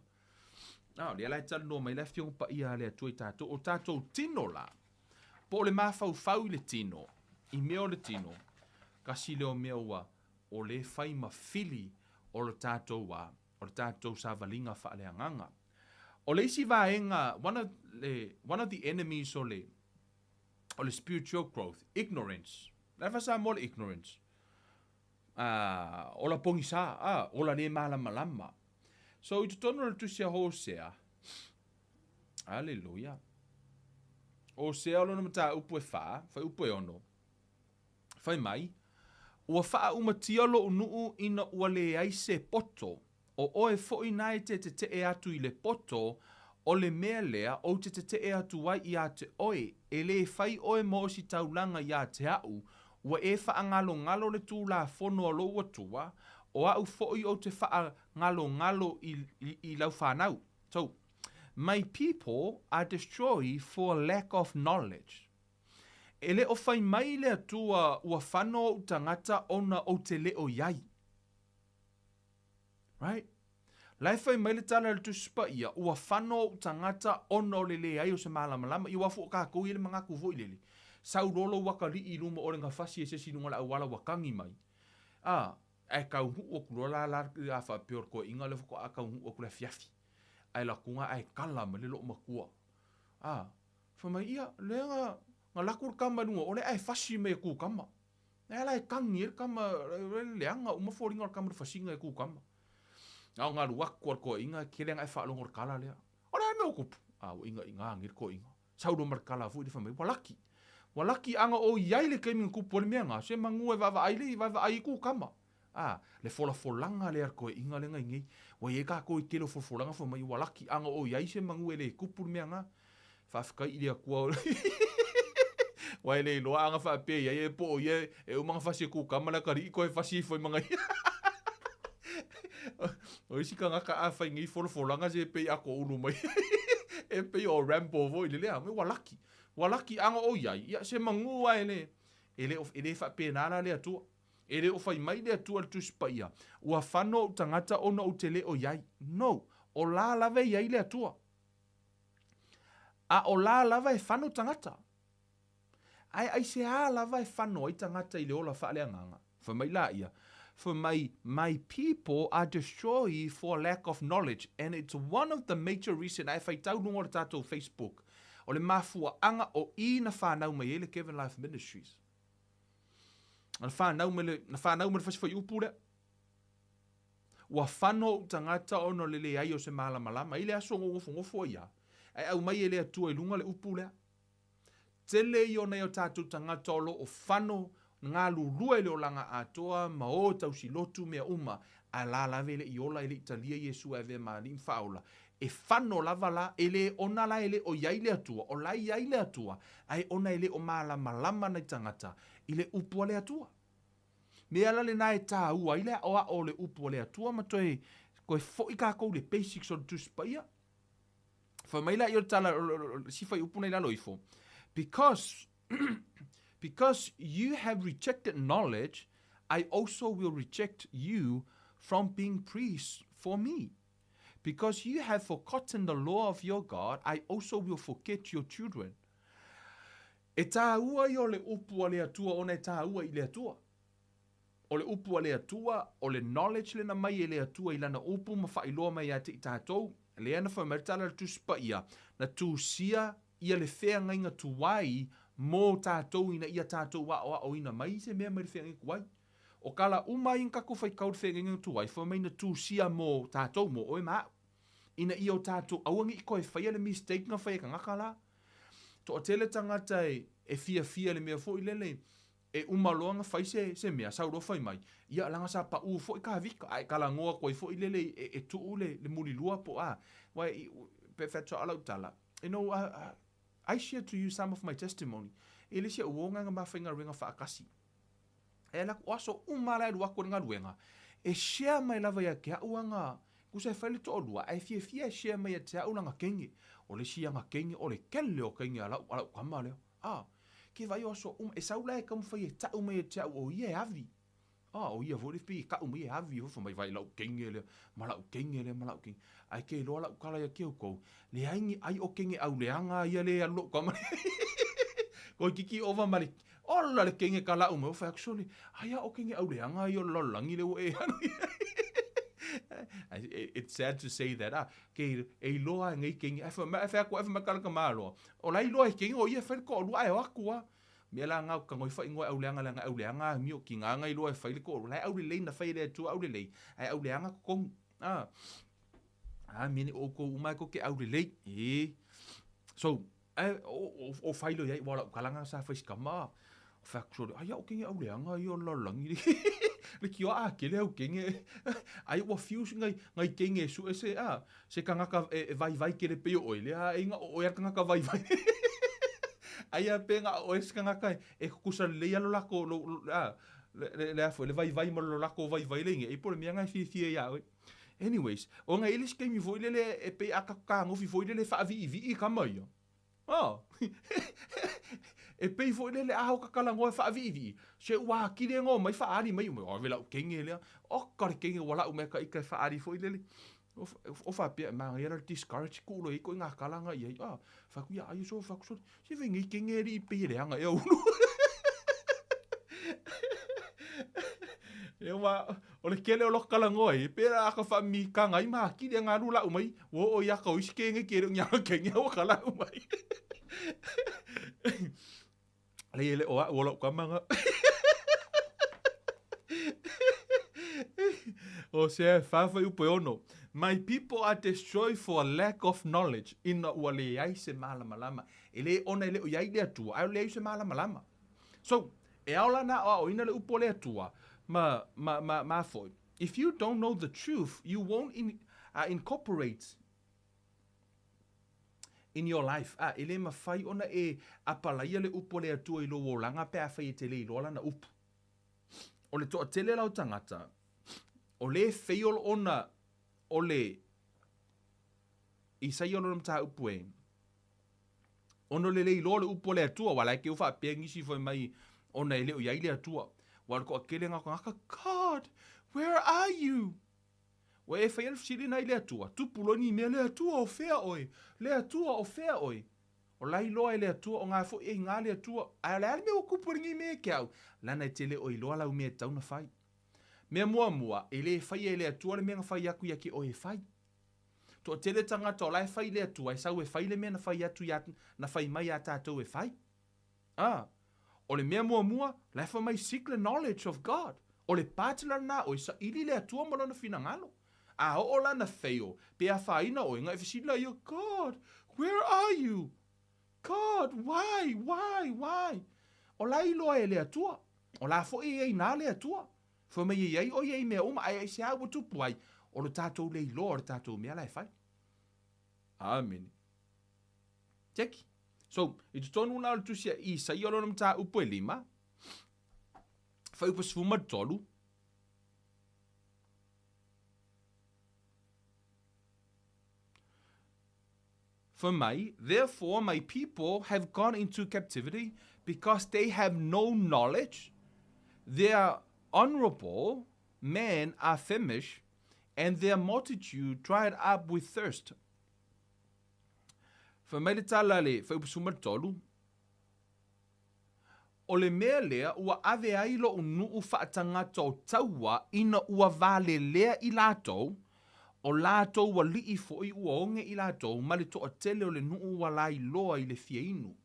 A, o lea la e talanoa mai le Afioga Paia a le Atua i tatou, o tatou tino la, po o le mafaufau i le tino, i mea o le tino, kasi lea o mea ua o lea e fai ma fili o le tatou a, o le tatou savaliga faaleagaga. O le isi vaega, one of, le, one of the enemies o le, O le spiritual growth, ignorance. O le a le faa-Samoa le ignorance? Ah, ola pogisa, ah, ola le malamalama. So i totonu o le tusi a Hosea, Aleluia. Hosea o lona mataupu e fa, fuaiupu e ono. Fai mai, Ua faaʻumatia loʻu nuʻu ina ua leai se poto, ʻO ʻoe foʻi na e te teteʻe atu i le poto, ʻo le mea lea, ou te teteʻe atu ai iā te ʻoe, e lē fai ʻoe ma ositaulaga iā te aʻu, ua e faagalogalo le Tulafono a lou Atua, ʻo aʻu foʻi ou te faagalogalo i, i, i lau fanau. So, my people are destroyed for lack of knowledge. E le o fai mai le Atua ua fano oʻu tagata ona ou te le o iai. Right? La e fai mai le tala a le Tusi Paia, ua fano ou tagata ona o le leai o se malamalama, ia ua fua kakou i le mangaku foi lele. Sau loa lou akalii i luma o le gafasi e se isi i luga o le auala ua kagi mai. A, ae kauhuu atu loa la la a faapea o le toeaina lea faatoa kauhuu atu i le afiafi. Ae alu atu ae kala mai le loomatua. A, fai mai, ia, lea na, na alu atu le tama i luga o ole ae fasi mai e kukama. Lea la e kagi ai le tama, e leaga uma foliga o le tama i le fasiga e kukama. A o galu atu a le toeaina, e tele lava e faalogo i le kala lea. O le a le mea ua tupu? A ua iga'iga nei le toeaina. Sau loa ma le kala foi lea fai mai, ua laki. Ua laki ana o i ai le taimi na tupu ai le mea na, se manu e vaavaai le, vaavaai i kukama. A, le folafolaga lea a le toeaina lea na i nei. Ua i ai kakou i tele o folafolaga fai mai ua laki ana o i ai se manu e le tupu le mea na. Faafetai i le Atua aua e le iloa ana faapea i ai e po o ia e uma ona fasi e kukama le atalii toe fasi ifo i magaia. O isi tagata a fai nei folafolaga se pei ato ulu mai e pei o Rambo foi lele a ua laki. Ua laki ana o i ai ia se manu a e le e le e le faapena la le Atua. E le o fai mai le Atua i le Tusi Paia, ua fano ou tagata ona ou te le o i ai. No, o la lava e i ai le Atua. A o la lava e fano tagata. Ae aisea lava e fano ai tagata i le ola faaleagaga? Fai mai laia, fai mai, My people are destroyed for lack of knowledge and it's one of the major reason ae faitau luga o le tatou Facebook o le mafuaaga o i na fanau mai ai le Kevin Life Ministries. Na fanau mai le, na fanau mai le fasi fuaiupu lea. Ua fano ou tagata ona o le leai o se malamalama i le aso na ou nofonofo ai a, ae aumai e le Atua i luga le upu lea. Tele ia o nai o tatou tagata o lo o fano galulue i le olaga atoa ma o tausi lotu mea uma, ae la lava e le i ola e le i talia Iesu e avea ma Alii ma Faaola. E fano lava la, e le ona la e le o i ai le Atua, o la e i ai le Atua, ae ona e le o malamalama nai tagata i le upu a le Atua. Mea la lena e tāua ai le aʻoaʻo o le upu a le Atua ma toe, toe foʻi kākou i le basics o le Tusi Paia. Fai mai laia o le tala, o le isi fuaiupu na i lalo ifo, Because, because you have rejected knowledge, I also will reject you from being priests for me. Because you have forgotten the law of your God, I also will forget your children. E tāua ia o le upu a le Atua ona e tāua i le Atua. O le upu a le Atua, o le knowledge lena mai e le Atua i Lana upu ma faailoa mai ia te i tātou, lea na fai mai le tala a le Tusi Paia, na tusia ia le feagaiga tuai mō tātou ina ia tātou aʻoaʻoina mai i se mea mai le feagaiga tuai. O kala uma ai na tatou faitau le feagaiga tuai, fai mai na tusia mō tātou, mō oe ma aʻu. Ina ia o tātou aua ne i toe faia le mistake na fai e tagata la. Toatele tagata e, e fiafia i le mea foi lele, e uma loa na fai se, se mea, sau loa fai mai, ia leaga sa paʻū foi Kavika, ae talanoa atu ai foi lele e, e tuu le, le mulilua po o a. Uae, i, pe faatoa lau tala, you know, I, I share to you some of my testimony. E le si au uo na mafaigaluega faatasi. E ala atu o aso uma la e alu atu i le galuega, e share mai lava ia te au aga, tusa e fai le toalua, ae fiafia e share mai ia te au lana teine. O le isi aga teine, o le tele o teine a lau, a lau tama lea. A, ke vaai o aso uma, e sau la e taumafai e tau mai ia te au o ia e avi. A, o ia foi le pei e tau mai e avi foi, fai mai vaai lau teine lea, ma lau teine lea, ma lau teine. Ae ke iloa lau tala ia ki oukou, leai ni ai o kenge au leaga ia le alu lou tama. Toeititi ova ma le, ola le kenge ka lau mai, fai atu, sole, aia o kenge au leaga ia o le lalolagi lea ua e alu i ai. It's sad to say that, ah, ke e iloa ai nei kenge, ai fai mai, ai fai atu, ai fai mai kalaka maloa, o la iloa e kenge o ia e fai le toalua ae o atu a. Mea la na o ka noi faaigoa e auleaga leaga e auleaga amio, tiga na iloa e fai le toalua, la e aulelei na fai e le Atua aulelei, ae auleaga totonu. Ah, Amene, o outou uma e tou te aulelei. E. So, ae o fai loa i ai, ua o lau tala lena sa fai i si tama, o fai atu sole, ai au kenge auleaga ia o le lalolagi le le tioa a kele au kenge ai ua fiu nai nai kenge e sue se a se tagata e vaivai kele pei o oe lea ai na o oe a le tagata vaivai ai a pe na o oe se tagata e tutusa lelei a lo latou lo a le le a foi le vaivai ma lo latou vaivai le ige ai po o le mea na e fiafia ia oe. Anyways, ona e i ai le isi taimi foi lele e pei a tatou fetagofi foi lele e faaviivii tama ia. Oh. E pei foi lele a o ta talanoa e faaviivii, se ua atili ai ona omai faaali mai, ave lau teine lea. Oka le teine ua lau mai ta ita e faaali foi lele. O faapea, e manaia la le discourage, tuu loa i ai ituaiga tala na i ai. Ah, fai atu ia ai so, fai atu sole, se fai nei teine alii pei e leaga ea ulu. Ia ma, o le tele o lota talanoa ai, e pei la a ka faamimitaga ai ma atili ana alu lau mai, ua oo i aka o isi kege ke le o ni aga kege ua ka lau mai. Leai e le o a'u o la'u tama na. Hosea e fa fuaiupu e ono. My people are destroyed for a lack of knowledge, ina ua leai se malamalama. E le ona e le o i ai le Atua, ae o le leai o se malamalama. So, e ao la ona aoaoina le upu a le Atua, ma, ma, ma, ma foi. If you don't know the truth, you won't in, incorporate in your life, a, e le mafai ona e apalaia le upu a le Atua i lou olaga pe afai e te le iloa lana upu. O le toatele la o tagata, o le fail ona o le Isaia o lona mataupu e, ona o le le iloa o le upu a le Atua, aua la e keu faapea nisi fai mai ona e le o i ai le Atua. Aua o le toatele na o tagata, God, where are you? Ua e faia le fesili na i le Atua, tupu loa ni mea, Le Atua, o fea oe? Le Atua, o fea oe? O la iloa e le Atua, o nga foi e iga le Atua. Ae o le a le mea ua tupu ai lenei mea ia te au? Lana e te le o iloa lau mea e tatau na fai. Mea muamua, e le faia e le Atua le mea na fai atu ia te oe e fai. Toatele tagata o la e fai i le Atua, e sau e fai le mea na fai atu ia, na fai mai ia tatou e fai. A, o le mea muamua, la e fai mai seek the knowledge of God. O le part la lena oe, saili le Atua ma lona finagalo. A oo la na fail, pe afaina oe, na e fesili la ia, God, where are you? God, why, why, why? O la e iloa e le Atua. O la foi e i ai na le Atua. Fai mai e i ai o ia i mea uma, ae aisea ua tupu ai, o lo tatou le iloa o le tatou mea la e fai. Amene. Tiaki. So, i totonu la o le tusi a Isaia o lona mataupu e lima, fuaiupu 13, Fai mai, Therefore my people have gone into captivity because they have no knowledge, their honourable men are famished, and their multitude dried up with thirst. Fai mai le tala a le fuaiupu 13, O le mea lea ua ave ai loʻu nuu faatagata o taua ina ua valelea i latou, o latou alii foi ua oge i latou ma le toatele o le nuu ua lailoa i le fia inu.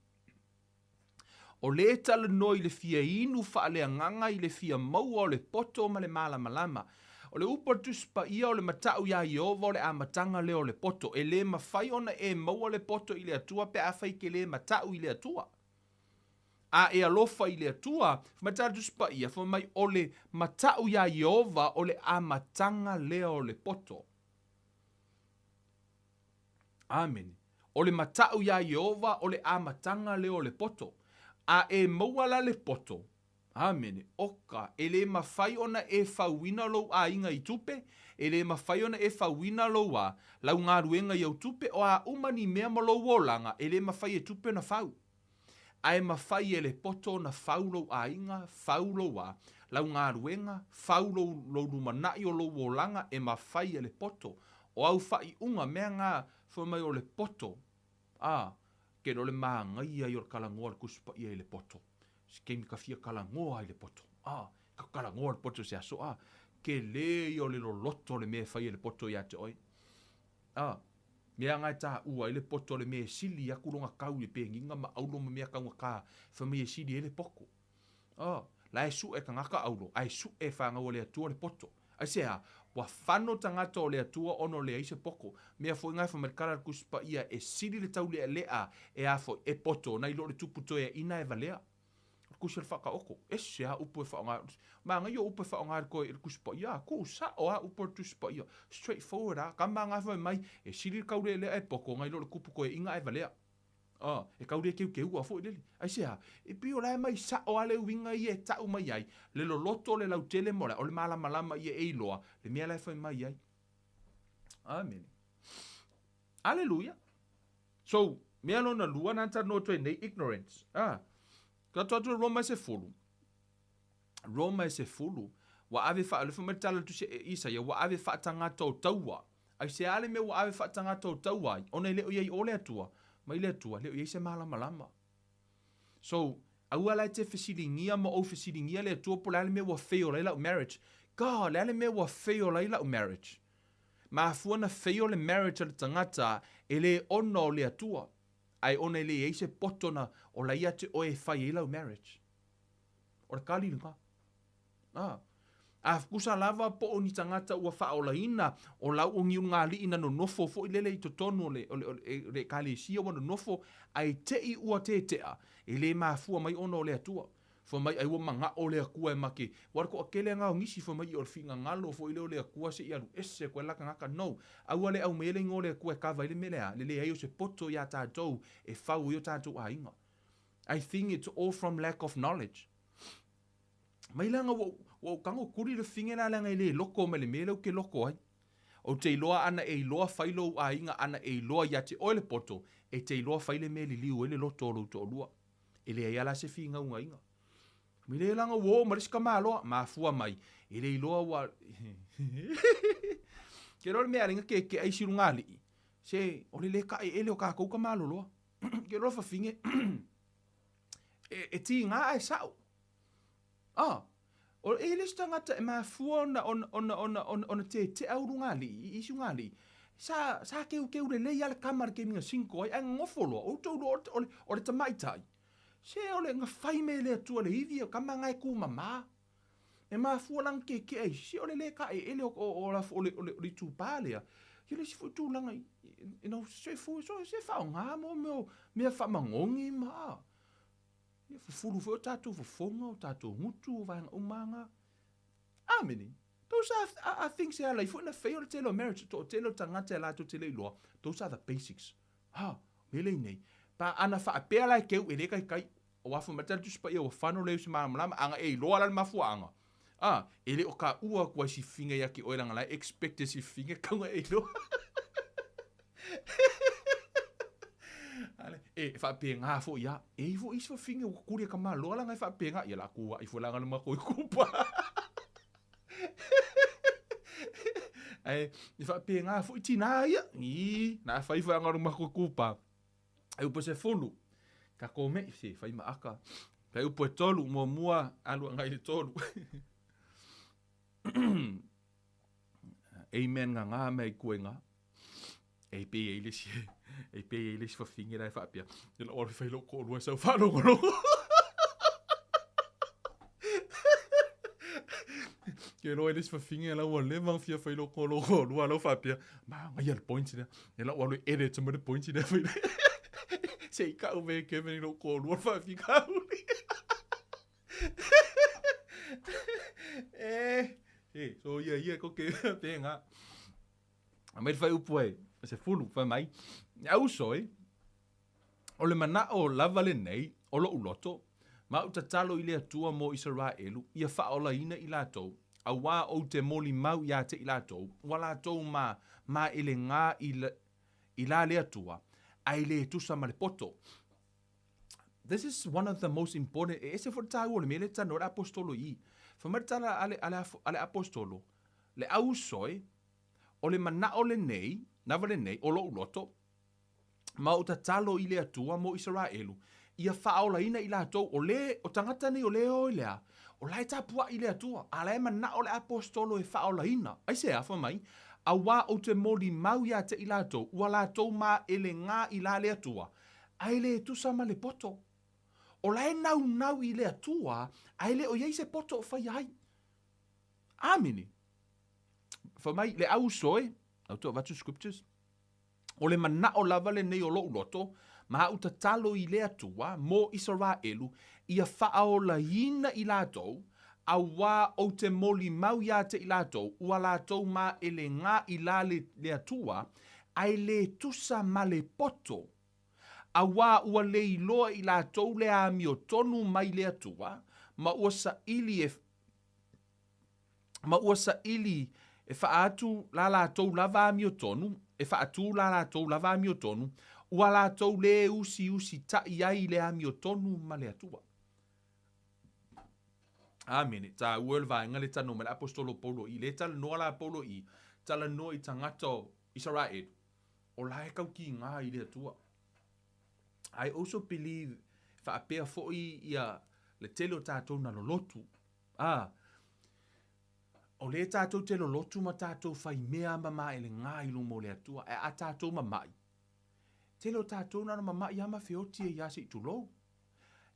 O le talanoa i le fia inu faaleagaga i le fia maua o le poto ma le malamalama. O le upu a le Tusi Paia o le matau iā Ieova o le amataga lea o le poto. E le mafai ona e maua le poto i le Atua pe afai e te le matau i le Atua. A e alofa i le Atua, fai mai le Tusi Paia, fai mai o le matau iā Ieova o le amataga lea o le poto. Amene. O le matau iā Ieova o le amataga lea o le poto. A e maua la le poto, Amene. Oka, e le mafai ona e fauina lou aiga i tupe, e le mafai ona e fauina lou a, lau galuega i au tupe, o a uma ni mea ma lou olaga, e le mafai e tupe ona fau. Ae mafai e le poto ona fau lou aiga, fau lou a, lau galuega, fau lou, lou lumanai o lou olaga, e mafai e le poto. O au faaiuga, mea nga, fai mai o le poto, a, ke le o le magaia ia o le talanoa a le Tusi Paia i le poto. Se taimi ka fia talanoa ai le poto. A, ka talanoa le poto se aso, a, Tele ia o le loloto o le mea e fai e le poto ia te oe. A, mea lena e taua ai le poto o le mea e sili atu lona tau i le peniga ma auro ma mea taugata, fai mai e sili ai le poto. A, la e sue e tagata auro, ae sue e fanau a le Atua le poto. Aisea? Ua fano tagata o le Atua ona o leai se poto. Mea foi na e fai mai le tala a le Tusi Paia, e sili le taulealea e a foi, e poto, nai lo le tupu toeaina e valea. O le tusi o le Faataoto, ese lava upu e faaaoga. Manaia o upu e faaaoga e le toe, le Tusi Paia. Tuu sao lava upu o le Tusi Paia. Straight forward lava. Tama na fai mai, e sili le taulealea e poto, nai lo le tupu toeaina ae valea. Ah, e tau le keukeua foi lele. Aisea? E pei o la e mai sao lava le uiga ia e tau mai ai, le loloto o le lautele ma o le, o le malamalama ia e iloa le mea la e fai mai ai. Amene. Aleluia. So, mea lona lua na talanoa atu ai nei, ignorance. Ah, tatou atu i Roma e 10. Roma e 10, ua ave wha, le mai tala tu se Isaia, ua ave whaatangata o taua. Ai se ale me ua ave whaatangata o taua ai, ona e le o iai o le Atua, mai le Atua, le o iai se malamalama. So, aua la e te fesiligia ma ou fesiligia le Atua po le a le mea ua fail ai lau marriage. God, le a le mea ua fail ai lau marriage. Mafua na fail le marriage a le tagata e le ona o le Atua, ae ona e le iai se poto na o la ia te oe e fai ai lau marriage. O le kali lena. A, a kusa lava po o ni tagata ua faaolaina o lau o ni ulugalii na nonofo foi lele i totonu o le, o le, o le, o le ekalesia ua nonofo, ae te'i ua tete'a, e le mafua mai ona o le Atua. Fai mai ai ua mana'o le Atua e make. Ua le toatele lena o nisi fai mai o le finagalo foi lea o le Atua se'i alu ese atu ai la tagata. No. Aua le aumaia le igoa o le Atua e kava ai le mea lea, le leai o se poto iā tatou e fau ai o tatou aiga. I think it's all from lack of knowledge. Mai leaga ua, ua ou tago kuli le fine lea leaga e le loko mai le mea lea ou te loko ai. Ou te iloa ana e iloa fai lou aiga ana e iloa ia te oe le poto, e te iloa fai le mea e liliu ai le loto o lou toalua. E leai lava la se finauga. Mai le leaga ua oo ma le isi tamaloa, mafua mai, e le iloa ua Ke iloa le mea e ala ai ona keke'a isi lugalii, se o le le taeele o tatou tamaloloa. Ke iloa fafine e, e tiga ae sao. Ah, o e le isi tagata e mafua ona, ona, ona, ona, ona, ona tetea ulugalii, i isi ulugalii. Sa, sa keukeu lelei lava le tama i le taimi na single ai, ae nonofo loa, o outou iloa o le, o le tamaitai. Se o le na fai mai e le Atua le ivi, o tama na e tumama. E mafua la ona keke'a isi, se o le le taeele o, o, o, o, le, o, le, o le itupa lea. Ia le isi foi tulaga, you know, se fu, so, se faaaoga mo mea, mea faamagogi ma, ia fufulu foi o tatou fofoga, o tatou gutu, o vaega uma lava na. Amene. Those are, are things e ala ai foi ona fail le tele o marriage, toatele o tagata e latou te le iloa, those are the basics. Ha, mea lea i nei. Pa ana faapea la e keu e le taitai, aua fai mai le Tusi Paia ua fano lea i se malamalama, ana e iloa la le mafuaaga. A, e le o taua atu ai si fafine ia te oe leaga la e expect e si fafine tau e iloa. Ale, e faapena foi lava. E i ai foi isi fafine ua tuli e tamaloa leaga e faapena, ia o le a tuuai foi leaga le matou itupa. Ae e faapena foi tinā ia. Ī, na fai foi aga o le matou itupa. E upu e 10, tatou me'i, se fai ma aka. Pe upu e 3, muamua, alu agai i le 3. Amen ngā mea i kua i ngā. E pei ai le isi, e pei ai le isi fafine la e faapea, e lau alu e fai lou toalua e sau faalogologo. Ke iloa ai le isi fafine la ua leva ona fia fai lou toalua lau faapea, manaia le point lea. E lau alu e edit mai le point lea fai le. Se i tau mai e Kevin i lou toalua le faafitauli. E, e, so ia ia ko ke pēnā. Aumai le fuaiupu e 10, fai mai, E uso e, o le manao lava lenei o lo'u loto, ma ou tatalo i le Atua mo Isaraelu, ia faaolaina i latou, auā ou te molimau iā te i latou, ua latou ma maelegā i, i la le Atua, ae le tusa ma le poto. This is one of the most important, e ese foi le taua o le mea lea e talanoa ai le Aposetolo i i. Fai mai le tala a le, a le, a le Aposetolo, le au uso e, O le manao lenei, lava lenei, o lou loto, ma ou tatalo i le Atua mo Isaraelu, Ia faaolaina i latou, o le, o tagata nei o le o i le a? O la e tapuai i le Atua, a la e manao le Aposetolo e faaolaina. Aisea? Fai mai, Auā ou te molimau ia te i latou, ua latou maelegā i la le Atua, ae le tusa ma le poto. O la e naunau i le Atua, ae le o i ai se poto o faia ai. Amene. Fai mai, le au uso e, au te avatu scriptures, O le manaʻo lava lenei o loʻu loto, ma aʻu tatalo i le Atua mo Isaraelu, ia faaolaina i latou, auā ou te molimau iā te i latou, ua latou maelegā i la le, le Atua, ae le tusa ma le poto. Auā ua le iloa i latou le amiotonu mai le Atua, ma ua saili e ma ua saili e faaatu la latou lava amiotonu, e faatu la latou lava amiotonu, ua latou lē usiusitaʻi ai i le amiotonu ma le Atua. Amene. Taua le vaega le talanoa mai le Aposetolo Paulo i le talanoa la Paulo i talanoa i tagata o Isaraelu o la e taukīgā i le Atua. I also believe faapea foi ia le tele o tatou na lolotu Ā, o lē tatou te lolotu ma tatou fai mea ma maelegā i luma o le Atua, ae a tatou mamaʻi, tele o tatou na ona mamaʻi lava ma feoti ai lava se i tulou.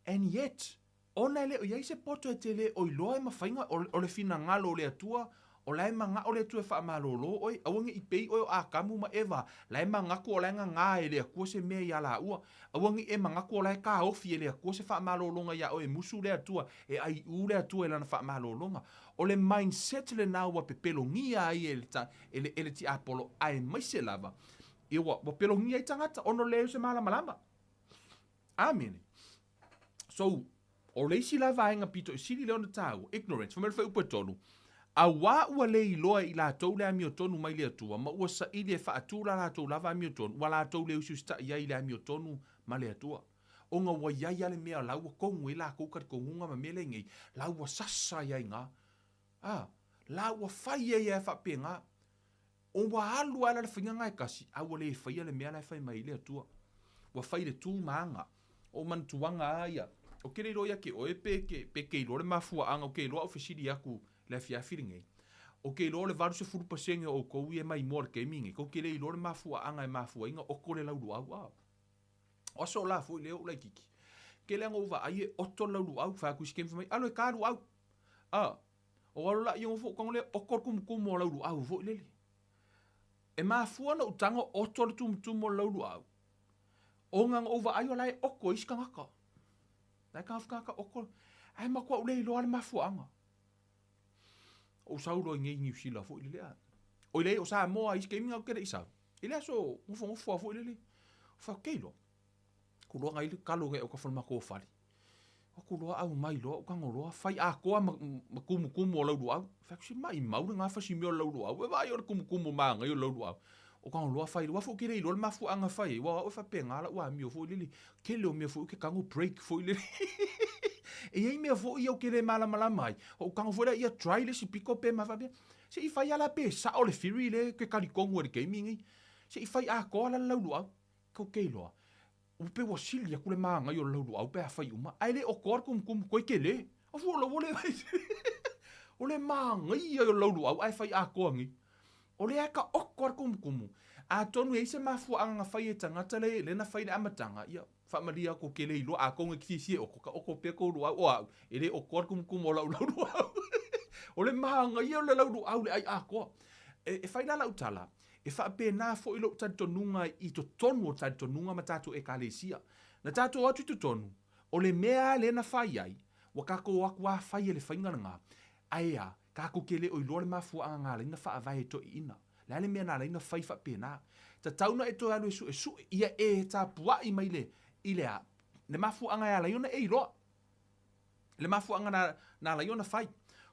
And yet, ona e le o i ai se poto e te le o iloa e mafaiga, o le finagalo o le Atua, o la e manaʻo le Atua e faamalōlō oe, aua ne i pei oe o Atamu ma Eva, la e manatu o la e gagā e le Atua se mea iā lāua. Aua ne i e manatu o la e kāofi e le Atua se faamalōlōga iā oe e musu le Atua, e ʻaiʻū le Atua i Lana faamalōlōga. O le mindset lenā ua pepelogia ai e le, e le, e le tiapolo aemaise lava, ia ua, ua pelogia ai tagata ona o le leai o se malamalama. Amene. So, o le isi la vaega pito i sili lea ona tāua, ignorance, fai mai le fuaiupu e tolu, auā ua le iloa e i latou le amiotonu mai le Atua, ma ua saili e faatu la latou lava amiotonu, ua latou le usiusitaʻi ai i le amiotonu ma le Atua. Ona ua i ai lava le mea la ua tonu ai lakou talitonuga ma mea lea nei, la ua sasa ai i ina. A, la ua fai ai lava faapena. Ua alu lava la le faiga lena e tasi, a ua le faia le mea la e fai mai ai le Atua. Ua fai le tu ma aga. O manatuaga lava ia. Ou te le iloa ia te oe pe ke, pe ke iloa le mafuaaga, ou te iloa au fesili atu i le afiafi lenei. Ou te iloa o le 80% o outou ia e maimoa i le taimi lenei, tou te le iloa le mafuaaga e mafua ai ona oto le lauluau. A. O aso la foi lea ou laitiiti. Tele lava ona ou vaai e oto le lauluau, fai atu i isi taimi fai mai, alu e ta luau. A. O alo la ia fo tago lea oto le tumutumu o lau luau foi lele. E mafua ona ou tago oto le tumutumu o lau luau, ona na ou vaai o la e oto isi tagata. La e tago tagata oto, ae matua ou le iloa le mafuaaga. Ou sau loa i nei Niu Sila foi lele a. Oi leai o Samoa isi taimi na ou te le i sau. I le aso nofonofo lava foi lele. Ou fai atu, kei loa. Ku loa nai kalo nai o ka fale fale. O ku loa au mai loa o tago loa fai atoa ma, ma tumutumu o lau luau. Fai atu se maimau le gafasi mea o lau luau. E vaai o le tumutumu mānaia o lau luau. O tago loa fai loa foi ke le iloa le mafuaaga fai ai. Ua au e faapena lau amio foi lele. Tele o mea foi ou te tago break foi lele. E i ai mea foi ia ou te le malamalama ai. Ou tago foi lea ia try le isi pito pe ma faapea. Se i fai lava la pe sao le theory lea ke talitonu ai i le taimi lenei. Se i fai atoa la le lau luau. Kou te iloa. Ua pei ua sili atu le mānaia o le lauluau pe a fai uma, ae le otoa le tumutumu koe tele. A fua lau ua le O le mānaia o le lauluau ae fai atoa nei. O lea e ka oko le tumutumu. Atonu e i ai se mafuaaga na fai e tagata le lea na fai i le amataga, ia, faamalie atu ou te le iloa, atonu e te fiafia e oko, ka oko pea kou luau, o au, e le okoa le tumutumu o lau lauluau. O le mānaia o le lauluau le ai atoa. E, e fai la lau tala, E faapena foi lou talitonuga i totonu o talitonuga ma tatou Ekalesia. Na tatou o atu i totonu, o le mea lava lea na fai ai, ua tatou o atu lava fai e le faiga lena. Ae a, tatou te le o iloa le mafuaaga na ala ai ona faavae e toeaiina. Le a le mea na ala ai ona fai faapena? Tatau ona e toe alu e suesue, ia e tapuai mai le, i le a? Le mafuaaga e ala ai ona e iloa. Le mafuaaga na, na ala ai ona fai.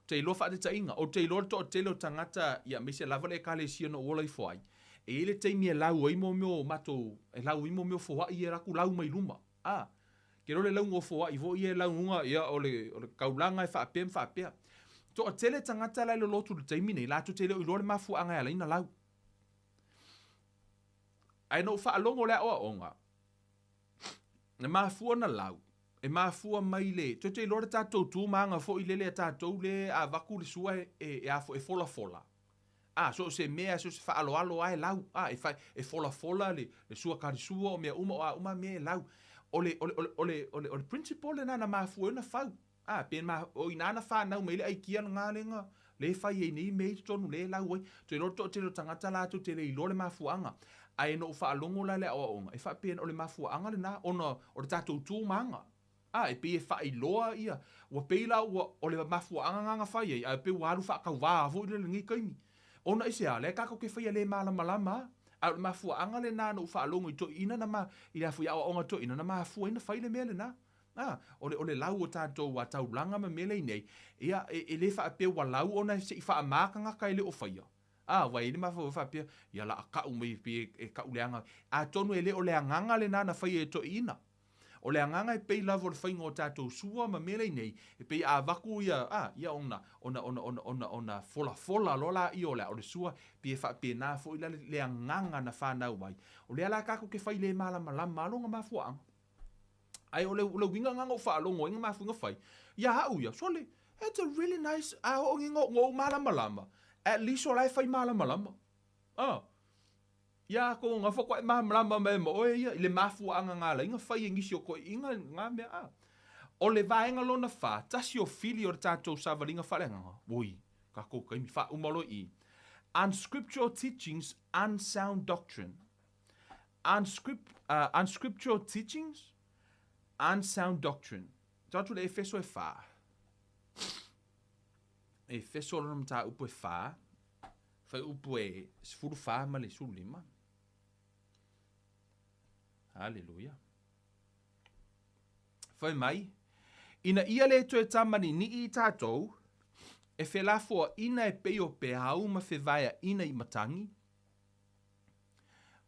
Ou te iloa faataitaiga, ou te iloa le toatele o tagata, ia aemaise lava le Ekalesia na ou ola ifo ai, e i ai le taimi e lau ai mo mea o matou, e lau ai mo mea o foai ia e alu atu lau mai luma. A, ke iloa le lauga o foai foi ia e lauga, ia o le, o le taulaga e faapea ma faapea. Toatele tagata la e lolotu i le taimi nei, latou te le o iloa le mafuaaga e ala ai ona lau. Ae na ou faalogo i le aoaoga, Na mafua ona lau, e mafua mai le, tou te iloa le tatou tu ma aga foi lele a tatou le a avaku le sua e, e, e, a e folafola. A, so o se mea, so o se faaaloalo lava e lau. A, e, fa, e folafola le, le sua karisua, o mea uma, o a uma mea e lau. O le, o le, o le, o le, o le, o le principle lena na mafua ai ona fau. A, pe ma, o i ina na fanau mai ai le aikia lena lena, le e fai ai nei mea i totonu le e lau ai. Tou te iloa le toatele o tagata latou te le iloa le mafuaaga. Ae na ou faalogo la i le aoaoga, e faapea o le mafuaaga lena ona o le tatou tu ma aga. A, e pei e faailoa ia, ua pei la ua, o le mafuaaga lena na fai ai, ae pei ua alu faatauvā foi lea i lenei taimi. Ona aisea, o lea tatou te faia le malamalama a, ae o le mafuaaga lena na ou faalogo i toeaiina na ma, i le aoaoga a toeaiina na mafua ai ona fai le mea lena. A, o le, o le lau o tatou a taulaga ma mea lei nei, ia, e, e le faapea ua lau ona se i faamā tagata e le o faia. A, ua i ai le mafaufau faapea, ia la a kau mai pei e, e kau leaga. Atonu e le o le agaga lena na faia e toeaiina. O le agaga e pei lava o le faiga o tatou sua ma mea lei nei, e pei a avatu ia, a, ia ona, ona, ona, ona, ona, ona folafola loa laia o le, o le sua, pei e faapena foi la le, le agaga na fanau ai. O lea la tatou te fai le malamalama a lona mafuaaga. Ae o le, o le uiga lena na ou faalogo ai na mafuiga fai, ia au ia, sole, it's a really nice, a oo nei na ou malamalama, at least o la e fai malamalama. Ah. Ia atonu na faatoa e malamalama mai ma oe ia i le mafuaaga na ala ai na fai e nisi o toeaiina na mea a. O le vaega lona fa, tasi o fili o le tatou savaliga faaleagaga, oi, tatou taimi, faauma loa i i. Unscriptural teachings, unsound doctrine. Unscript, unscriptural teachings, unsound doctrine. Tau atu le Efeso e whā. Efeso lona mataupu e whā. Whai upu e 14 ma le 15. Hallelujah. Whai mai, ina ia le toe tamanini'i i tātou, e felafoaina e pei o peau ma fevaeaina i matangi,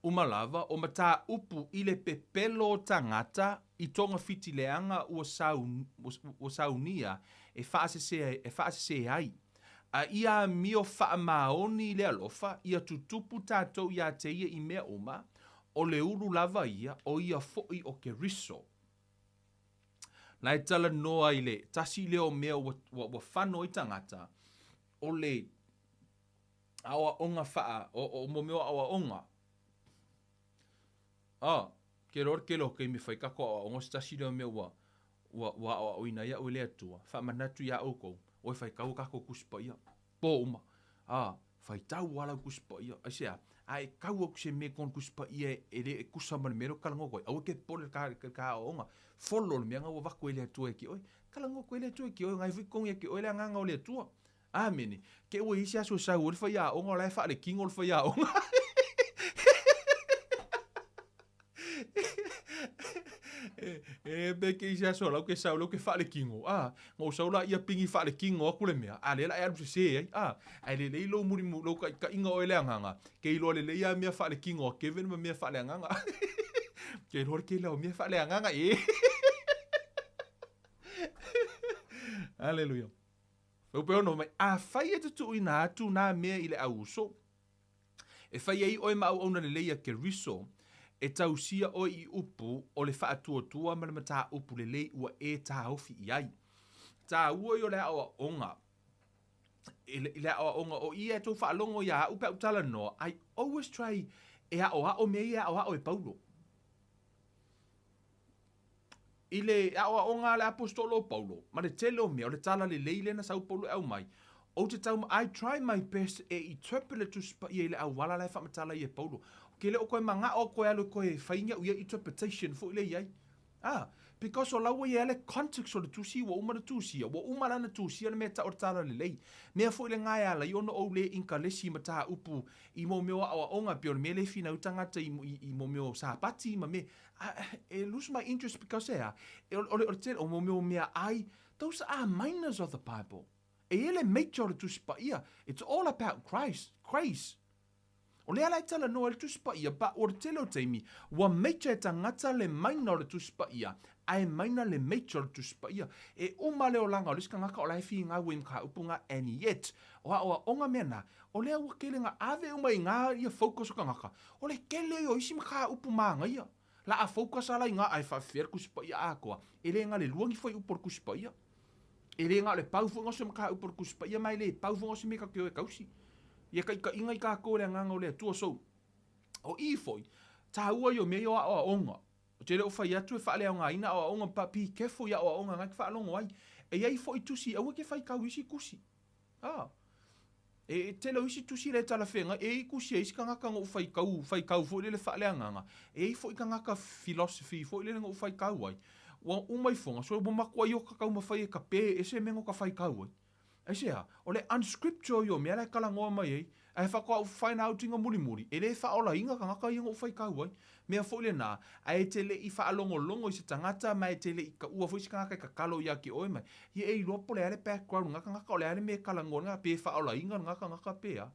Uma lava o mataupu i le pepelo o tagata i togafiti leaga ua ua saunia e faasese e faasese ai. A ia amio faamaoni i le alofa, ia tutupu tatou iā te ia i mea uma, o le ulu lava ia, o ia foʻi o Keriso. La e talanoa i le tasi lea o mea ua ua ua fano ai tagata, o le aoaoga faa, o, o mo mea o aoaoga. A, ke loa le tele o taimi e fai tatou aoaoga, o se tasi lea o mea ua, ua, ua aoaoina ai au e le Atua, faamanatu iā ʻoukou, oi faitau a tatou Tusi Paia, pō uma. A, faitau lava lau Tusi Paia. Aisea? A e kau atu se mea i totonu Tusi Paia e, e le e tusa ma le mea lea ou te talanoa atu ai, aua e te popole i le ta, le ta aoaoga. Follow le mea na ua avatu e le Atua ia te oe. Talanoa atu ai le Atua ia te oe, o na e foi totonu ia te oe le agaga o le Atua. Amene. Ke ua i ai se aso e sau ai le faiaoga, o la e faalekino le faiaoga. E, e, pe ke i se aso lau ke sau lau ke faalekino. A, na ou sau la ia pigi faalekino atu le mea, a lea la e alu sesē ai. A, ae lelei lou muli, lou taitaiga oe le agaga, ke iloa lelei a mea faalekino a Kevin ma mea faaleagaga. Ke iloa le tele o mea faaleagaga, e. Hallelujah. Upe mai, Afai e te tuuina atu nā mea i le au uso, e fai ai oe ma auauna lelei a Keriso, e tausia oe i upu o le faatuatua ma le mataupu lelei ua e taofi i ai. Tāua i o le aoaoga, i le, i le aoaoga o ia e tou faalogo iā aʻu pe a ou talanoa, I always try e aʻoaʻo mea ia e aʻoaʻo e Paulo. I le aoaoga a le Aposetolo o Paulo, ma le tele o mea, o le tala lelei lea na sau Paulo e aumai, ou te tau, I try my best e interpret le Tusi Paia i le auala la e faamatala ai e Paulo. Ke le o koe manao koe alu e koe fai niau ia interpretation foi lea i ai. Ah, because o la ua i ai le context o le tusi, ua uma na tusia, ua uma la na tusia le mea tau o le tala lelei. Mea foi lena e ala ai ona ou le inkalesi mataupu i mo mea o aoaoga, pei o le mea lea e finau tagata i, i, i mo mea o Sapati ma mea, I lose my interest because e a, e, o, le, o le tele, o mo mea o mea ai, those are minors of the Bible. E i ai le major o le Tusi Paia, it's all about Christ, grace. O lea la e talanoa ai le Tusi Paia, but o le tele o taimi, ua major e tagata le minor o le Tusi Paia, ae minor le major o le Tusi Paia. E uma le olaga o le isi tagata o la e finau ai mataupu na, and yet, o aoaoga mea na, o lea ua tele na ave uma i na ia focus o tagata, o le tele ia o isi mataupu manaia. La a focus la i ngā ai whaafia le Tusi Paia atoa. E le na le lua ni fuaiupu o le Tusi Paia. E le na o le pau foi na o se mataupu o le Tusi Paia, ma e le pau foi na o se mea tatou te o e tausi. Ia taitaiga i tatou e le Agaga o le Atua. So, o i foi, tāua ia o mea ia o aoaoga. Ou te le o fai atu e faaleaogaina aoaoga, but be careful i aoaoga na e te faalogo ai. E i ai foi tusi, aua e te faitau i isi tusi. A. E tele o isi tusi le talafeagai, e i ai tusi a isi tagata na ou faitau, faitau foi lele faaleagaga, e i ai foi tagata philosophy foi lele na ou faitau ai, ua uma ifoga, so ua matuai ota taumafai e tape ese mea na ota faitau ai. Aisea? O le unscriptural ia o mea la e talanoa mai ai, ae faatoa ou find out ina mulimuli, e le faaolaina tagata ia na ou faitau ai. Mea foi lena, ae e te le i faalogologo i se tagata ma e te le i taua foi se tagata e tatalo ia te oe mai, ia e iloa po o le a le background o lena tagata, o le a le mea e talanoa ai lena, pe faaolaina lena tagata pe a.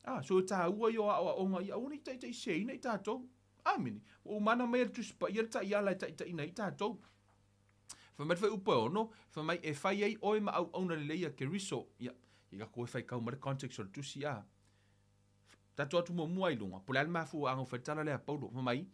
A, so e taua ia o aoaoga ia aua ne i taitaiseseina i tatou. Amene. Ua ou mana mai e le Tusi Paia le taiala e taitaiina ai tatou. Fai mai le fuaiupu e ono, fai mai e fai ai oe ma auauna lelei a Keriso. Ia, ia tatou e faitau mai le context o le tusi a. Tatou atu muamua i luga, po o le a le mafuaaga ua fai le tala lea a Paulo. Fai mai,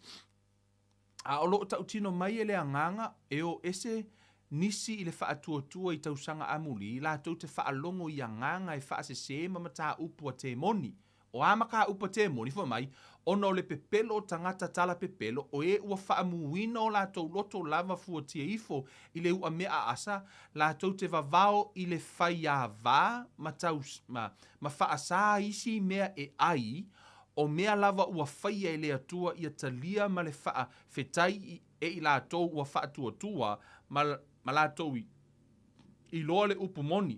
a o lo o tautino mai e le Agaga e o ese nisi i le faatuatua i tausaga amuli, latou te faalogo i agaga e faasese ma mataupu a temoni. O a mataupu a temoni, fai mai, ona o le pepelo o tagata tala pepelo, o e ua faamuina o latou loto lava fuatia ifo i le uamea aasa, latou te vavao i le faiāvā ma tau, ma, ma faasā isi mea e ai, o mea lava ua faia e le Atua ia talia ma le faafetai e i latou ua faatuatua ma, ma latou i iloa le upu moni.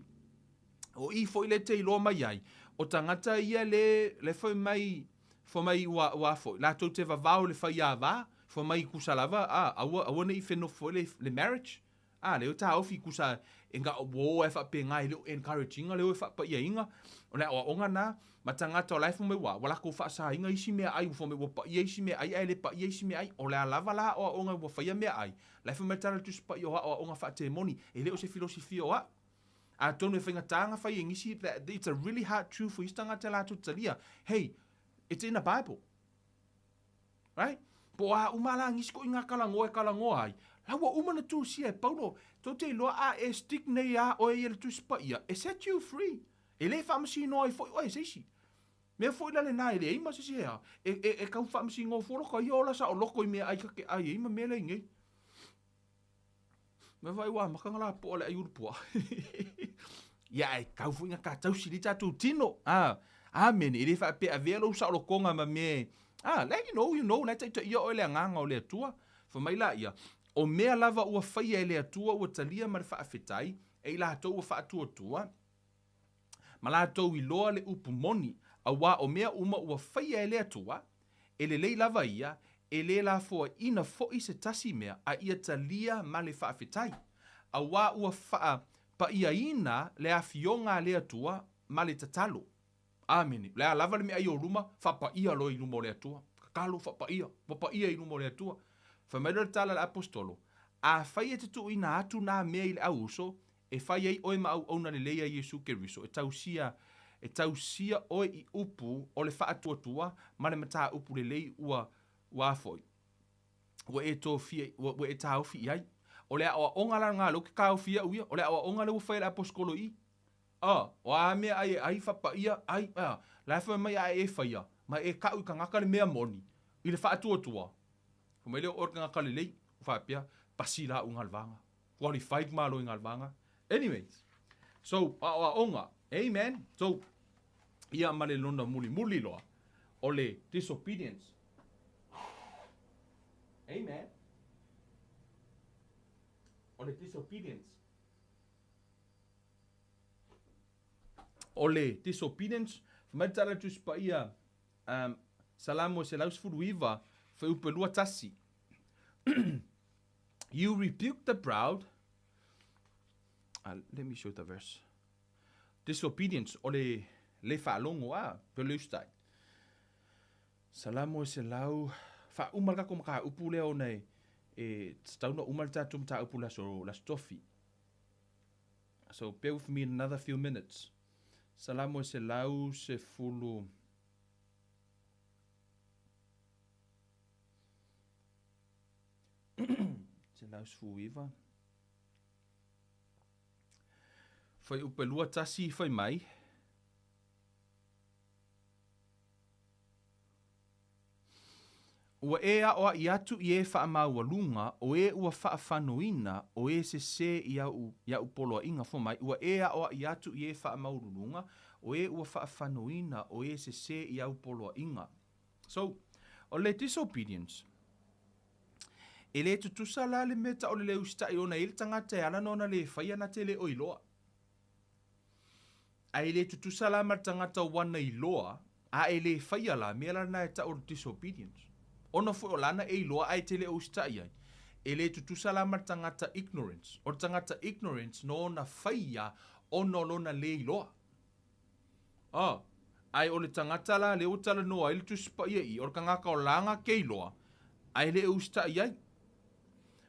O i foi le te iloa mai ai, o tagata ia le, le fai mai, fai mai ua, ua foi, latou te vavao i le faiāvā, fai mai tusa lava, a, aua, aua ne i fenofo foi le, le marriage. A, lea ua taofi tusa e na o ua o ai faapena e le o encourage ina le o e faapaiaina, o le aoaoga na, ma tagata o la e fai mai ua, ua latou faasaina isi meaai ua fai mai ua paia isi meaai ae le paia isi meaai, o le a lava la aoaoga ua faia meaai, la e fai mai le tala a le Tusi Paia o aoaoga faatemoni, e le o se filosofia o au. Atonu e faigata ona fai e nisi, that it's a really hard truth for isi tagata latou te talia, hey, it's in the Bible. Right? Po o a uma la nisi koʻi ngā talanoa e talanoa ai, la ua uma na tusia e Paulo, tou te iloa a e stick nei a oe ia le Tusi Paia, e set you free. E le faamasinoa ai foi oe e se isi. Mea foi la lena e leai ma se isi e a, e, e, e tau faamasinoa fua loka ia ola saoloko i meaai ta te ai ai ma mea lea i nei. Mea vai ua amata na lapoa le ai ulu puaa. Ia ae tau foi na ta tausi li tatou tino. Ah, amene, e le faapea avea lou saolotoga ma mea e, ah, la you know, you know, la e taitaia oe le Agaga o le Atua. Fai mai laia, o mea lava ua faia e le Atua ua talia ma le faafetai, e i latou ua faatuatua, ma latou iloa le upu moni, auā o mea uma ua faia e le Atua, e lelei lava ia, e le lafoaiina foi se tasi mea, a ia talia ma le faafetai, auā ua faapaiaina le afioga a le Atua ma le tatalo. Amene. O le a lava le meaai o luma, faapaia loa i luma o le Atua. Tatalo, faapaia, ua paia i luma o le Atua. Fai mai loa le tala a le Aposetolo, Afai e te tuuina atu nā mea i le au uso, e fai ai oe ma auauna lelei a Iesu Keriso, e tausia, e tausia oe i upu o le faatuatua ma le mataupu lelei ua, ua a foi, ua e tofia, ua, ua e taofi i ai. O le aoaoga la lena lea ou te taofi au ia, o le aoaoga lea ua fai e le Aposetolo i i. A, o a mea ai e ai, faapaia, ai, a, la e fai mai a e faia, ma e kau i tagata le mea moni, i le faatuatua. Fai mai lea o oe le tagata lelei, ua faapea, pasi la au i Galuvaga. Qualified malo i Galuvaga. Anyways, so, aoaoga, amen. So, ia ma le lona mulimuli loa, o le disobedience. Amen. O le disobedience. O le disobedience, fai mai le tala a le Tusi Paia, um, Salamo e 119, fuaiupu e 21. You rebuke the proud. Let me show the verse. Disobedience, o le le faalogo, a, pe o le usitai. Salamo e selau, faauma le tatou mataupu lea ona e, e tatau ona uma le tatou mataupu i le aso, le aso Tofi. So bear with me another few minutes. Salamo e 110. 119. Fuaiupu 21 fai mai. Ua e aʻoaʻi atu i e faamaualuga, o e ua faafanoina, o e sesē i au, i aʻu poloaiga. Fai mai, ua e aʻoaʻi atu i e faamaualuluga, o e ua faafanoina, o e sesē i au poloaiga. So, o le disobedience, e le tutusa la le mea tau o le le usitai ona e i ai le tagata e ala ona le faia na te le o iloa. A e le tutusa la ma le tagata ua na iloa, a e le faia la, mea la na e tau o le disobedience. Ona foi o lana e iloa ae te le o usitai ai. E le tutusa la ma le tagata ignorance. O le tagata ignorance no ona faia ona o lona le iloa. Oh, ae o le tagata la lea ua talanoa ai le Tusi Paia i, o le tagata o laga ke iloa, ae le usitai ai.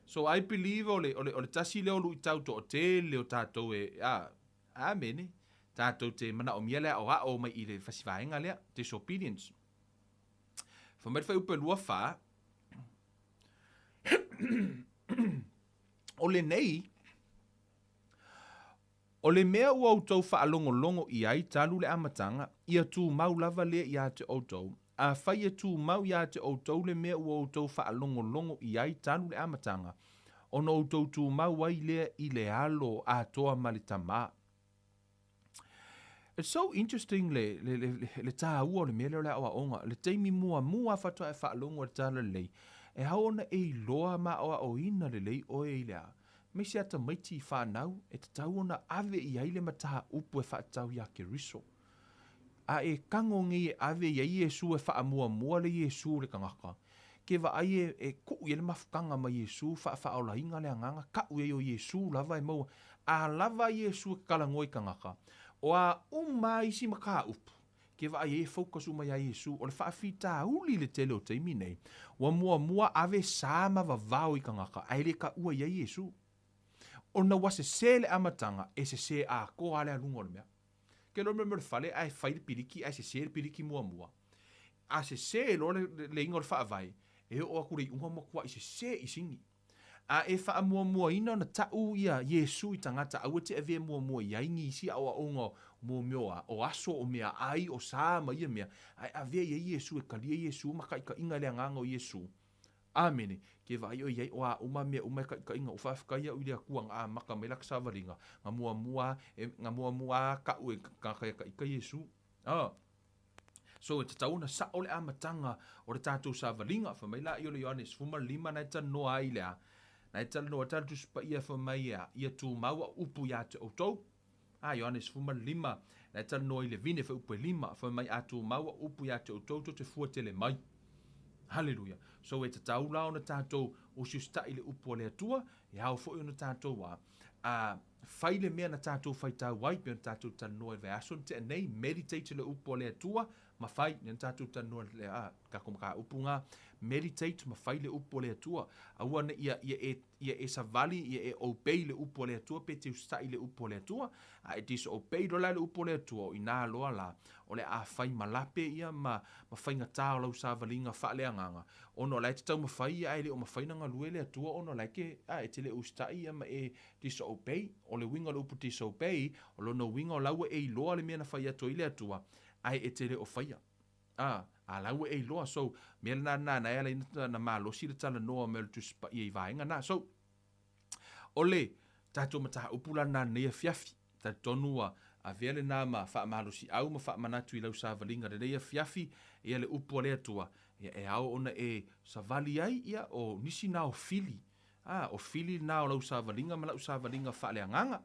So I believe o le, o le, o le tasi lea o luitau toatele o tatou e, a, amene, tatou te manaomia le aʻoaʻo mai i le fasivaega lea, disobedience. Fai mai le fuaiupu 24, o lenei, o le mea ua outou faalogologo i ai talu le amataga, ia tumau lava lea ia te outou. Afai e tumau ia te outou le mea ua outou faalogologo i ai talu le amataga, ona outou tumau ai lea i le Alo atoa ma le Tamā. It's so interesting le, le, le, le, le tāua o le mea lea o le aʻoaʻoga. Le taimi muamua faatoa e faalogo i le tala lelei, e ao ona e iloa ma aʻoaʻoina lelei ʻoe i le a. Aemaise a tamaiti i whanau, e tatau ona ave i ai le mataupu e faatatau iā Keriso. A e kago nei e ave i ai Iesu e faamuamua le Iesu le tagata. Ke vaai e, e kuʻu i ai le mafutaga ma Iesu faafaaolaina le agaga, kaʻu i ai o Iesu lava e maua. A lava Iesu e talanoa i tagata, o a uma lava isi mataupu, ke vaai ai e focus uma iā Iesu. O le faafitauli i le tele o taimi nei, ua muamua ave sa ma vavao i tagata, ae le taua i ai Iesu. Ona ua sesē le amataga, e sesē atoa lava le aluga o le mea. Ke loa mea o le fale ae fai le piliki ae sesē le piliki muamua. A sesē loa le, le, leiga o le faavae, e oo atu le iuga ua matuai sesē i sini. A e faamuamuaina ona taʻu ia Iesu i tagata, aua e te avea muamua i ai nisi aʻoaʻoga o mea o a, o aso, o meaai, o sa ma ia mea, ae avea i ai Iesu e kalia Iesu ma taʻitaʻiga i le agaga o Iesu. Amene. Ke vaai ʻoe i ai, o a uma mea uma e taʻitaʻiga, ua faafetai au i le Akua na amata mai la ka savaliga, na muamua e, na muamua a kaʻu e tagata ia taʻita Iesu. Ah. So e tatau ona saʻo le amataga o le tatou savaliga. Fai mai laia o le Ioane 15 na e talanoa ai i le a? Na e talanoa ai le Tusi Paia fai mai e a? Ia tumau au upu iā te outou. A Ioane 15 na e talanoa i le vine fuaiupu e 5 fai mai a tumau au upu iā te outou tou te fua tele mai. Haleluia. So e tatau la ona tatou usiusitaʻi i le upu a le Atua, e ao foi ona tatou a, a fai le mea na tatou faitau ai, pei ona tatou talanoa i le vaiaso na tea nei, meditate i le upu a le Atua, ma fai, lea na tatou talanoa i le, a, tatou mataupu na, meditate ma fai le upu a le Atua. Aua ne i ia, ia e, ia e savali, ia e obey le upu a le Atua, pe te usitai i le upu a le Atua, a e disobey loa la i le upu a le Atua, o inā loa la, o le a fai malape ia ma, ma faigata o lau savaliga faaleagaga, ona o la e te taumafai ia ae le o mafai ona galue le Atua ona o la e te, a, e te le usitai ia ma e disobey. O le uiga o le upu disobey, o lona uiga o la ua e iloa le mea na fai atu ai le Atua, ae e te le o faia. A, a la ua e iloa. So, mea lena na na e ala ai na malosi le talanoa mai o le Tusi Paia i vaega na. So, o le tatou mataupu la lena lenei afiafi, talitonu ua avea lena ma faamalosiau ma faamanatu i lau savaliga lenei afiafi, ia le upu a le Atua, ia e ao ona e savali ai, ia o nisi na o fili A, o fili lena o lau savaliga ma lau savaliga faaleagaga.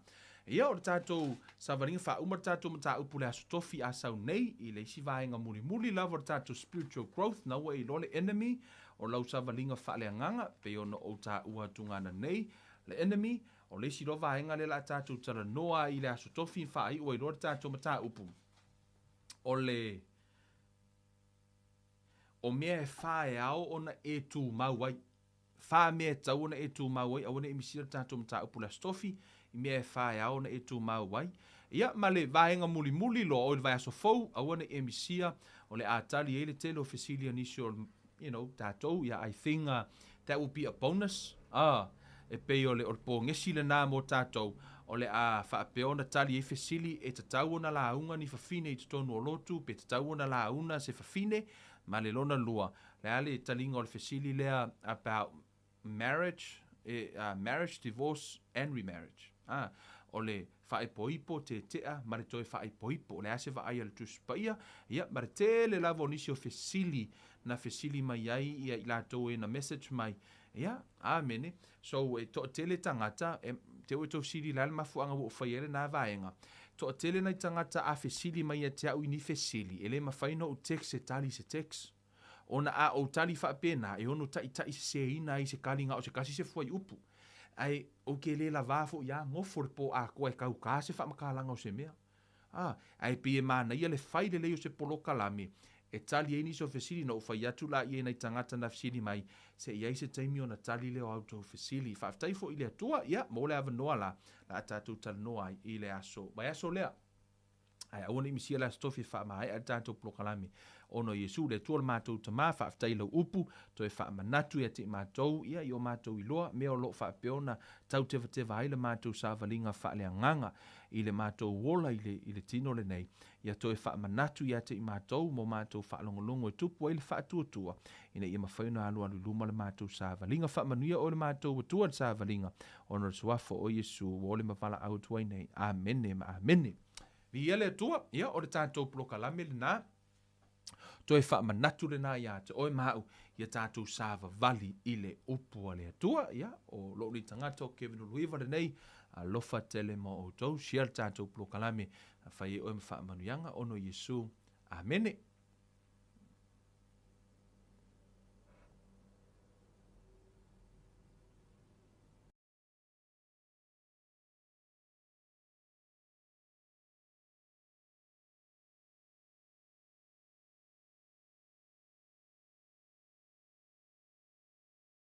Ia, o le tatou savaliga faauma le tatou mataupu i le Aso Tofi a sau nei i le isi vaega mulimuli lava o le tatou spiritual growth, na ua e iloa le enemy o lau savaliga faaleagaga, pei ona ou taua atu gana nei, le enemy, o le isi loa vaega lea o le a tatou talanoa ai i le Aso Tofi faaiu ai loa le tatou mataupu, o le o mea e fā e ao ona e tumau ai. Fā mea e tatau ona e tumau ai, aua ne i misia le tatou mataupu i le Aso Tofi, i mea e fā e ao ona e tumau ai. Ia, ma le vaega mulimuli loa, oi le vaiaso fou, aua ne i e misia, o le a tali ai le tele o fesili a nisi o, you know, tatou, ia, I think that will be a bonus. Ah, e pei o le, o le pogesi lenā mo tatou, o le a faapea ona tali ai fesili e tatau ona lauga ni fafine i totonu o lotu, pe tatau ona launa se fafine, ma le lona lua, le a le taliga o le fesili lea about marriage, e, marriage, divorce and remarriage. Ah, o le faaipoipo tetea ma le toe faaipoipo. O le a se vaai a le Tusi Paia, ia, ma le tele lava o nisi o fesili na fesili mai ai ia i latou e na message mai. Ia, amene. So, e toatele tagata, e, te ua tou fesili la le mafuaaga ua ou faia ai lenā vaega. Toatele nai tagata a fesili mai ia te au i ni fesili, e le mafai ona ou text e tali i se text. Ona a ou tali faapena, e ono taitaiseseina ai se kaliga o se kasi se fuaiupu. Ae ou te le lavā foi a gofo le pō atoa e tautā se faamatalaga o se mea. A, ae pei e manaia le fai lelei o se polokalame e tali ai nisi o fesili. Na ou fai atu laia i nai tagata na fesili mai, se i ai se taimi ona tali lea o a outou fesili. Faafetai foi i le Atua, ia, mo le avanoa la, la a tatou talanoa ai i le aso vaiaso lea. Ae aua ne i misia le Aso Tofi e faamaea le tatou polokalame. Ona o Iesu le Atua o le matou Tama, faafetai i lau upu, toe faamanatu ia te i matou, ia, i o matou iloa, mea o lo o faapea ona tautevateva ai le matou savaliga faaleagaga i le matou ola i le, i le tino lenei, ia toe faamanatu ia te i matou mo matou faalogologo e tupu ai le faatuatua, ina ia mafai ona alualu i luma le matou savaliga. Faamanuia oe le matou Atua i le savaliga, ona o le suafa o Iesu ua ole ma valaau atu ai nei. Amene ma amene. Viia le Atua, ia o le tatou polokalame lenā, toe faamanatu lenā iā te oe ma au, ia tatou savavali i le upu a le Atua. Ia, o lou nei tagata o Kevin Uluiva lenei, alofa tele mo outou, share le tatou polokalame, fai ai oe ma faamanuiaga, ona o Iesu. Amene.